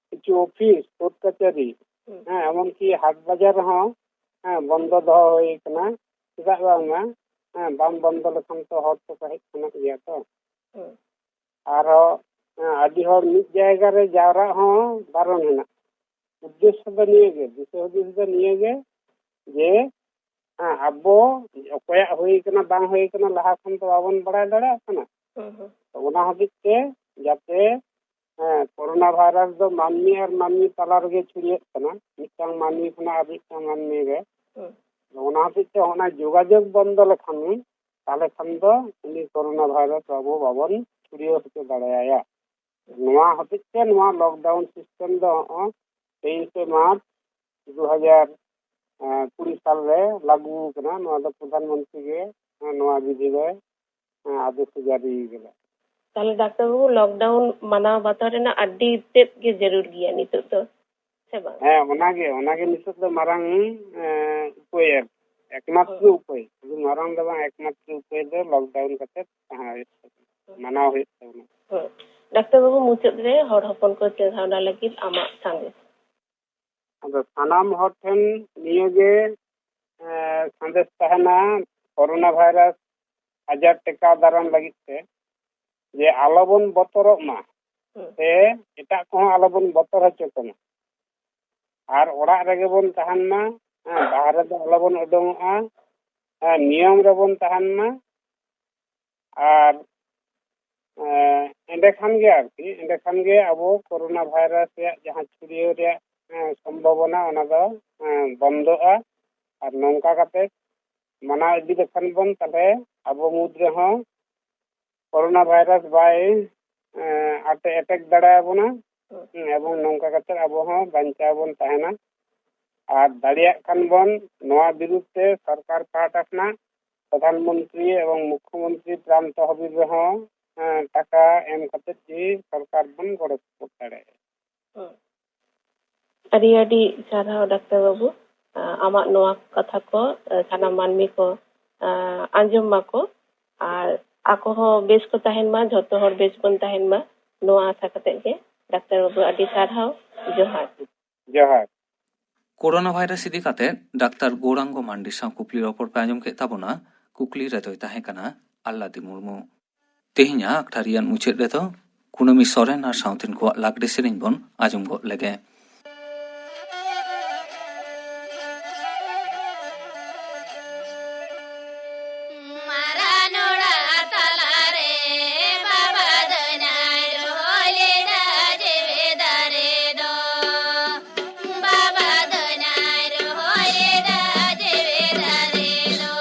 ᱠᱤᱪᱷᱩ ᱚᱯᱷᱤᱥ, ᱠᱳᱨᱴ ᱠᱟᱪᱷᱟᱹᱨᱤ, ᱦᱩᱸ᱾ ᱦᱮᱸ, ᱮᱢᱚᱱᱠᱤ ᱦᱟᱴ ᱵᱟᱡᱟᱨ ᱨᱮᱦᱚᱸ, ᱦᱮᱸ, ᱵᱚᱱᱫᱚ ᱫᱚᱦᱚ ᱦᱩᱭ ᱟᱠᱟᱱᱟ᱾ ᱪᱮᱫᱟᱜ ᱵᱟᱝᱢᱟ ᱦᱮᱸ, ᱵᱟᱢ ᱵᱚᱱᱫᱚ ᱞᱮᱠᱷᱟᱱ ᱛᱚ ᱦᱚᱲ ᱠᱚᱠᱚ ᱦᱮᱡ ᱥᱮᱱᱚᱜ ᱜᱮᱭᱟ ᱛᱚ᱾ ᱦᱩᱸ᱾ ᱟᱨᱦᱚᱸ, ᱦᱮᱸ, ᱟᱹᱰᱤ ᱦᱚᱲ ᱢᱤᱫ ᱡᱟᱭᱜᱟ ᱨᱮ ᱡᱟᱣᱨᱟᱜ ᱦᱚᱸ ᱵᱟᱨᱚᱱ ᱦᱮᱱᱟᱜ᱾ ᱩᱫᱽᱫᱮᱥᱥᱚ ᱫᱚ ᱱᱤᱭᱟᱹ ᱜᱮ, ᱫᱤᱥᱟᱹ ᱦᱩᱫᱤᱥ ᱫᱚ ᱱᱤᱭᱟᱹ ᱜᱮ ᱡᱮ, ᱦᱮᱸ, ᱟᱵᱚ ᱚᱠᱚᱭᱟᱜ ᱦᱩᱭ ᱠᱟᱱᱟ ᱵᱟᱝ ᱦᱩᱭ ᱠᱟᱱᱟ ᱞᱟᱦᱟ ᱠᱷᱚᱱ ᱫᱚ ᱵᱟᱵᱚᱱ ᱵᱟᱲᱟᱭ ᱫᱟᱲᱮᱭᱟᱜ ᱠᱟᱱᱟ᱾ ᱦᱩᱸ, ᱦᱩᱸ᱾ ᱛᱚ ᱚᱱᱟ ᱦᱚᱛᱮᱡ ᱛᱮ ᱡᱟᱛᱮ, ᱦᱮᱸ, ᱠᱳᱨᱳᱱᱟ ᱵᱷᱟᱭᱨᱟᱥ ᱫᱚ ᱢᱟᱹᱱᱢᱤ ᱟᱨ ᱢᱟᱹᱱᱢᱤ ᱛᱟᱞᱟ ᱨᱮᱜᱮ ᱪᱷᱩᱲᱭᱟᱹᱜ ᱠᱟᱱᱟ, ᱢᱤᱫᱴᱟᱝ ᱢᱟᱹᱱᱢᱤ ᱠᱷᱚᱱᱟᱜ ᱟᱨ ᱢᱤᱫᱴᱟᱝ ᱢᱟᱹᱱᱢᱤ ᱨᱮ᱾ ᱦᱩᱸ᱾ ᱛᱚ ᱚᱱᱟ ᱦᱚᱛᱮᱡ ᱛᱮ ᱚᱱᱟ ᱡᱳᱜᱟᱡᱳᱜᱽ ᱵᱚᱱᱫᱚ ᱞᱮᱠᱷᱟᱱ ᱜᱮ, ᱛᱟᱦᱞᱮ ᱠᱷᱟᱱ ᱫᱚ ᱩᱱᱤ ᱠᱳᱨᱳᱱᱟ ᱵᱷᱟᱭᱨᱟᱥ ᱟᱵᱚ ᱵᱟᱵᱚᱱ ᱪᱷᱩᱲᱭᱟᱹᱣ ᱦᱚᱪᱚ ᱫᱟᱲᱮᱭᱟᱭᱟ᱾ ᱱᱚᱣᱟ ᱦᱚᱛᱮᱡ ᱛᱮ ᱱᱚᱣᱟ ᱞᱚᱠᱰᱟᱣᱩᱱ ᱥᱤᱥᱴᱮᱢ ᱫᱚ ᱦᱚᱸᱜᱼᱚᱭ ᱛᱮᱭᱤᱥᱮ ᱢᱟᱨᱪ ᱫᱩ ᱦᱟᱡᱟᱨ ᱠᱩᱲᱤ ᱥᱟᱞ ᱨᱮ ᱞᱟᱹᱜᱩ ᱟᱠᱟᱱᱟ᱾ ᱱᱚᱣᱟ ᱫᱚ ᱯᱨᱚᱫᱷᱟᱱ ᱢᱚᱱᱛᱨᱤ ᱜᱮ, ᱮᱸ, ᱱᱚᱣᱟ ᱵᱤᱫᱷᱤ ᱫᱚᱭ, ᱮᱸ, ᱟᱫᱮᱥ ᱡᱟᱹᱨᱤ ᱠᱟᱫᱟ᱾ ᱛᱟᱦᱞᱮ ᱰᱟᱠᱛᱟᱨ ᱵᱟᱹᱵᱩ, ᱞᱚᱠᱰᱟᱣᱩᱱ ᱢᱟᱱᱟᱣ ᱵᱟᱛᱟᱣ ᱨᱮᱱᱟᱜ ᱟᱹᱰᱤ ᱛᱮᱫ ᱜᱮ ᱡᱟᱹᱨᱩᱲ ᱜᱮᱭᱟ ᱱᱤᱛᱚᱜ ᱫᱚ, ᱥᱮ ᱵᱟᱝ? ᱦᱮᱸ, ᱚᱱᱟᱜᱮ, ᱚᱱᱟᱜᱮ ᱱᱤᱛᱚᱜ ᱫᱚ ᱢᱟᱨᱟᱝ, ᱮᱸ, ᱩᱯᱟᱹᱭ ᱟᱨᱠᱤ᱾ ᱮᱠᱢᱟᱛᱨᱚ ᱦᱩᱸ᱾ ᱩᱯᱟᱹᱭ, ᱥᱩᱫᱷᱩ ᱢᱟᱨᱟᱝ ᱫᱚ ᱵᱟᱝ, ᱮᱠᱢᱟᱛᱨᱚ ᱩᱯᱟᱹᱭ ᱫᱚ ᱞᱚᱠᱰᱟᱣᱩᱱ ᱠᱟᱛᱮ ᱛᱟᱦᱮᱸ ᱦᱩᱭᱩᱜ ᱛᱟᱵᱚᱱᱟ, ᱦᱩᱸ᱾ ᱢᱟᱱᱟᱣ ᱦᱩᱭᱩᱜ ᱛᱟᱵᱚᱱᱟ᱾ ᱦᱩᱸ᱾ ᱰᱟᱠᱛᱟᱨ ᱵᱟᱹᱵᱩ, ᱢᱩᱪᱟᱹᱫ ᱨᱮ ᱦᱚᱲ ᱦᱚᱯᱚᱱ ᱠᱚ ᱪᱮᱫ ᱦᱟᱣᱱᱟ ᱞᱟᱹᱜᱤᱫ ᱟᱢᱟᱜ ᱥᱟᱸᱫᱮᱥ? ᱟᱫᱚ ᱥᱟᱱᱟᱢ ᱦᱚᱲ ᱴᱷᱮᱱ ᱱᱤᱭᱟᱹᱜᱮ, ᱮᱸ, ᱥᱟᱸᱫᱮᱥ ᱛᱟᱦᱮᱱᱟ, ᱠᱳᱨᱳᱱᱟ ᱵᱷᱟᱭᱨᱟᱥ ᱟᱡᱟᱨ ᱴᱮᱠᱟᱣ ᱫᱟᱨᱟᱢ ᱞᱟᱹᱜᱤᱫ ᱛᱮ, ᱡᱮ ᱟᱞᱚᱵᱚᱱ ᱵᱚᱛᱚᱨᱚᱜ ᱢᱟ, ᱦᱩᱸ᱾ ᱥᱮ ᱮᱴᱟᱜ ᱠᱚᱦᱚᱸ ᱟᱞᱚᱵᱚᱱ ᱵᱚᱛᱚᱨ ᱦᱚᱪᱚ ᱠᱚᱢᱟ᱾ ᱟᱨ ᱚᱲᱟᱜ ᱨᱮᱜᱮ ᱵᱚᱱ ᱛᱟᱦᱮᱱ ᱢᱟ, ᱦᱮᱸ, ᱵᱟᱦᱨᱮ ᱫᱚ ᱟᱞᱚᱵᱚᱱ ᱩᱰᱩᱝᱚᱜᱼᱟ, ᱦᱮᱸ, ᱱᱤᱭᱚᱢ ᱨᱮᱵᱚᱱ ᱛᱟᱦᱮᱱ ᱢᱟ᱾ ᱟᱨ, ᱮᱸ, ᱮᱸᱰᱮᱠᱷᱟᱱ ᱜᱮ ᱟᱨᱠᱤ, ᱮᱸᱰᱮᱠᱷᱟᱱ ᱜᱮ ᱟᱵᱚ ᱠᱳᱨᱳᱱᱟ ᱵᱷᱟᱭᱨᱟᱥ ᱨᱮᱭᱟᱜ ᱡᱟᱦᱟᱸ ᱪᱷᱩᱲᱭᱟᱹᱣ ᱨᱮᱭᱟᱜ, ᱮᱸ, ᱥᱚᱢᱵᱷᱚᱵᱚᱱᱟ, ᱚᱱᱟ ᱫᱚ, ᱮᱸ, ᱵᱚᱱᱫᱚᱜᱼᱟ᱾ ᱟᱨ ᱱᱚᱝᱠᱟ ᱠᱟᱛᱮ ᱢᱟᱱᱟᱣ ᱤᱫᱤ ᱞᱮᱠᱷᱟᱱ ᱵᱚᱱ, ᱛᱟᱦᱞᱮ ᱟᱵᱚ ᱢᱩᱫᱽ ᱨᱮᱦᱚᱸ ᱠᱳᱨᱳᱱᱟ ᱵᱷᱟᱭᱨᱟᱥ ᱵᱟᱭ, ᱮᱸ, ᱟᱴᱮ-, ᱮᱴᱮᱠ ᱫᱟᱲᱮᱭᱟᱵᱚᱱᱟ᱾ ᱦᱩᱸ᱾ ᱦᱩᱸ, ᱮᱵᱚᱝ ᱱᱚᱝᱠᱟ ᱠᱟᱛᱮ ᱟᱵᱚ ᱦᱚᱸ ᱵᱟᱧᱪᱟᱣ ᱵᱚᱱ ᱛᱟᱦᱮᱱᱟ᱾ ᱟᱨ ᱫᱟᱲᱮᱭᱟᱜ ᱠᱷᱟᱱ ᱵᱚᱱ ᱱᱚᱣᱟ ᱵᱤᱨᱩᱫᱷ ᱛᱮ ᱥᱚᱨᱠᱟᱨ ᱯᱟᱦᱴᱟ ᱠᱷᱚᱱᱟᱜ ᱯᱨᱚᱫᱷᱟᱱ ᱢᱚᱱᱛᱨᱤ ᱮᱵᱚᱝ ᱢᱩᱠᱷᱭᱚ ᱢᱚᱱᱛᱨᱤ ᱯᱨᱟᱱ ᱛᱚᱦᱚᱵᱤᱞ ᱨᱮᱦᱚᱸ, ᱮᱸ, ᱴᱟᱠᱟ ᱮᱢ ᱠᱟᱛᱮ ᱜᱮ ᱥᱚᱨᱠᱟᱨ ᱵᱚᱱ ᱜᱚᱲᱚ ᱥᱚᱯᱚᱦᱚᱫ ᱫᱟᱲᱮᱭᱟᱜᱼᱟ᱾ ᱦᱩᱸ᱾ ᱟᱹᱰᱤ ᱟᱹᱰᱤ ᱥᱟᱨᱦᱟᱣ ᱰᱟᱠᱛᱟᱨ ᱵᱟᱹᱵᱩ, ᱟᱢᱟᱜ ᱱᱚᱣᱟ ᱠᱟᱛᱷᱟ ᱠᱚ, ᱥᱟᱱᱟᱢ ᱢᱟᱹᱱᱢᱤ ᱠᱚ, ᱟᱸᱡᱚᱢ ᱢᱟᱠᱚ ᱟᱨ ᱟᱠᱚ ᱦᱚᱸ ᱵᱮᱥ ᱠᱚ ᱛᱟᱦᱮᱱ ᱢᱟ, ᱡᱷᱚᱛᱚ ᱦᱚᱲ ᱵᱮᱥ ᱵᱚᱱ ᱛᱟᱦᱮᱱ ᱢᱟ, ᱱᱚᱣᱟ ᱟᱥᱟ ᱠᱟᱛᱮ ᱜᱮ᱾ ᱰᱟᱠᱛᱟᱨ ᱵᱟᱹᱵᱩ, ᱟᱹᱰᱤ ᱥᱟᱨᱦᱟᱣ, ᱡᱚᱦᱟᱨ᱾ ᱡᱚᱦᱟᱨ᱾ ᱠᱳᱨᱳᱱᱟ ᱵᱷᱟᱭᱨᱟᱥ ᱤᱫᱤ ᱠᱟᱛᱮ ᱰᱟᱠᱛᱟᱨ ᱜᱳᱣᱨᱟᱝᱜᱚ ᱢᱟᱱᱰᱤ ᱥᱟᱶ ᱠᱩᱠᱞᱤ ᱨᱚᱯᱚᱲ ᱯᱮ ᱟᱸᱡᱚᱢ ᱠᱮᱫ ᱛᱟᱵᱚᱱᱟ᱾ ᱠᱩᱠᱞᱤ ᱨᱮᱫᱚᱭ ᱛᱟᱦᱮᱸ ᱠᱟᱱᱟ ᱟᱞᱞᱟᱫᱤ ᱢᱩᱨᱢᱩ᱾ ᱛᱮᱦᱮᱧᱟᱜ ᱟᱠᱷᱲᱟ ᱨᱮᱭᱟᱜ ᱢᱩᱪᱟᱹᱫ ᱨᱮᱫᱚ ᱠᱩᱱᱟᱹᱢᱤ ᱥᱚᱨᱮᱱ ᱟᱨ ᱥᱟᱶᱛᱮᱱ ᱠᱚᱣᱟᱜ ᱞᱟᱜᱽᱲᱮ ᱥᱮᱨᱮᱧ ᱵᱚᱱ ᱟᱸᱡᱚᱢ ᱜᱚᱫ ᱞᱮᱜᱮ᱾ ᱢᱟᱨᱟᱝ ᱚᱲᱟᱜ ᱛᱟᱞᱟᱨᱮ ᱵᱟᱵᱟ ᱫᱚ ᱱᱟᱭ ᱨᱚᱦᱚᱭ ᱞᱮᱫᱟ ᱡᱮᱣᱮᱫ ᱫᱟᱨᱮ ᱫᱚ᱾ ᱵᱟᱵᱟ ᱫᱚ ᱱᱟᱭ ᱨᱚᱦᱚᱭ ᱞᱮᱫᱟ ᱡᱮᱣᱮᱫ ᱫᱟᱨᱮ ᱫᱚ᱾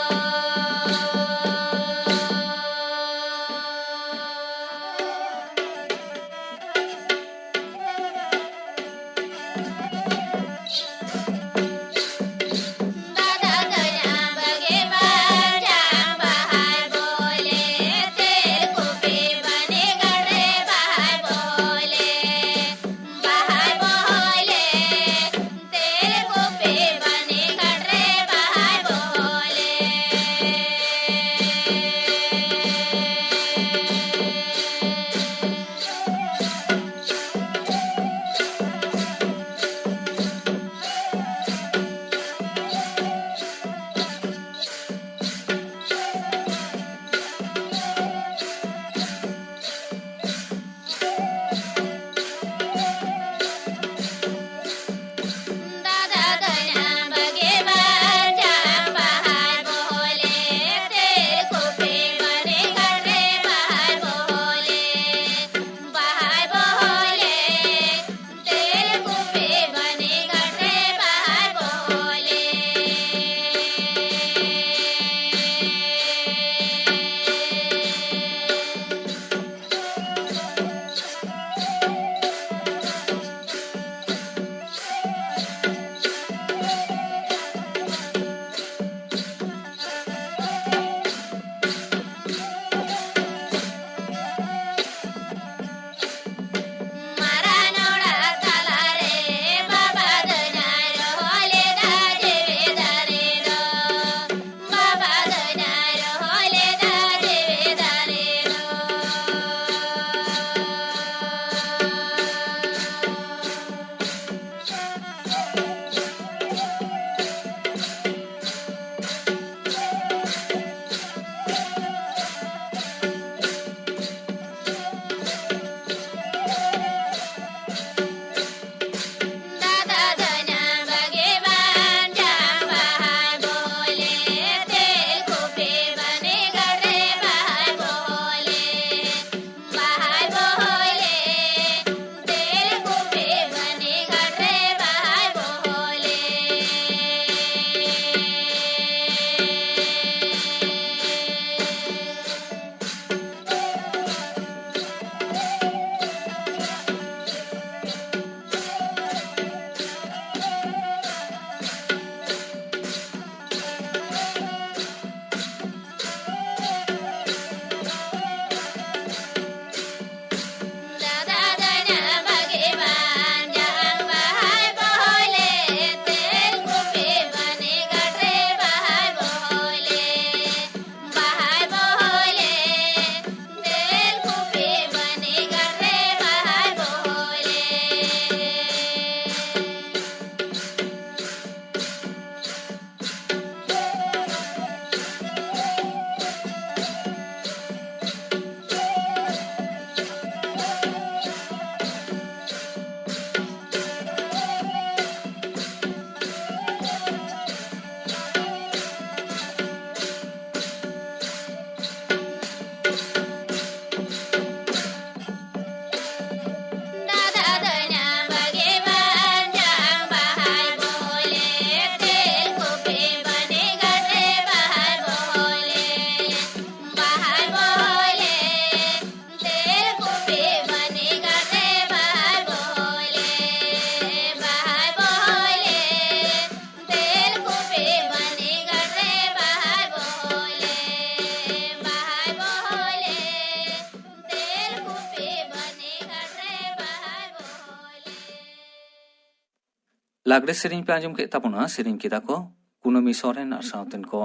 ᱞᱟᱜᱽᱲᱮ ᱥᱮᱨᱮᱧ ᱯᱮ ᱟᱸᱡᱚᱢ ᱠᱮᱫ ᱛᱟᱵᱚᱱᱟ, ᱥᱮᱨᱮᱧ ᱠᱮᱫᱟ ᱠᱚ ᱠᱩᱱᱟᱹᱢᱤ ᱥᱚᱨᱮᱱ ᱟᱨ ᱥᱟᱶᱛᱮᱱ ᱠᱚ᱾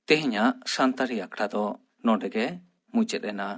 ᱛᱮᱦᱮᱧᱟᱜ ᱥᱟᱱᱛᱟᱲᱤ ᱟᱠᱷᱲᱟ ᱫᱚ ᱱᱚᱰᱮ ᱜᱮ ᱢᱩᱪᱟᱹᱫ ᱮᱱᱟ᱾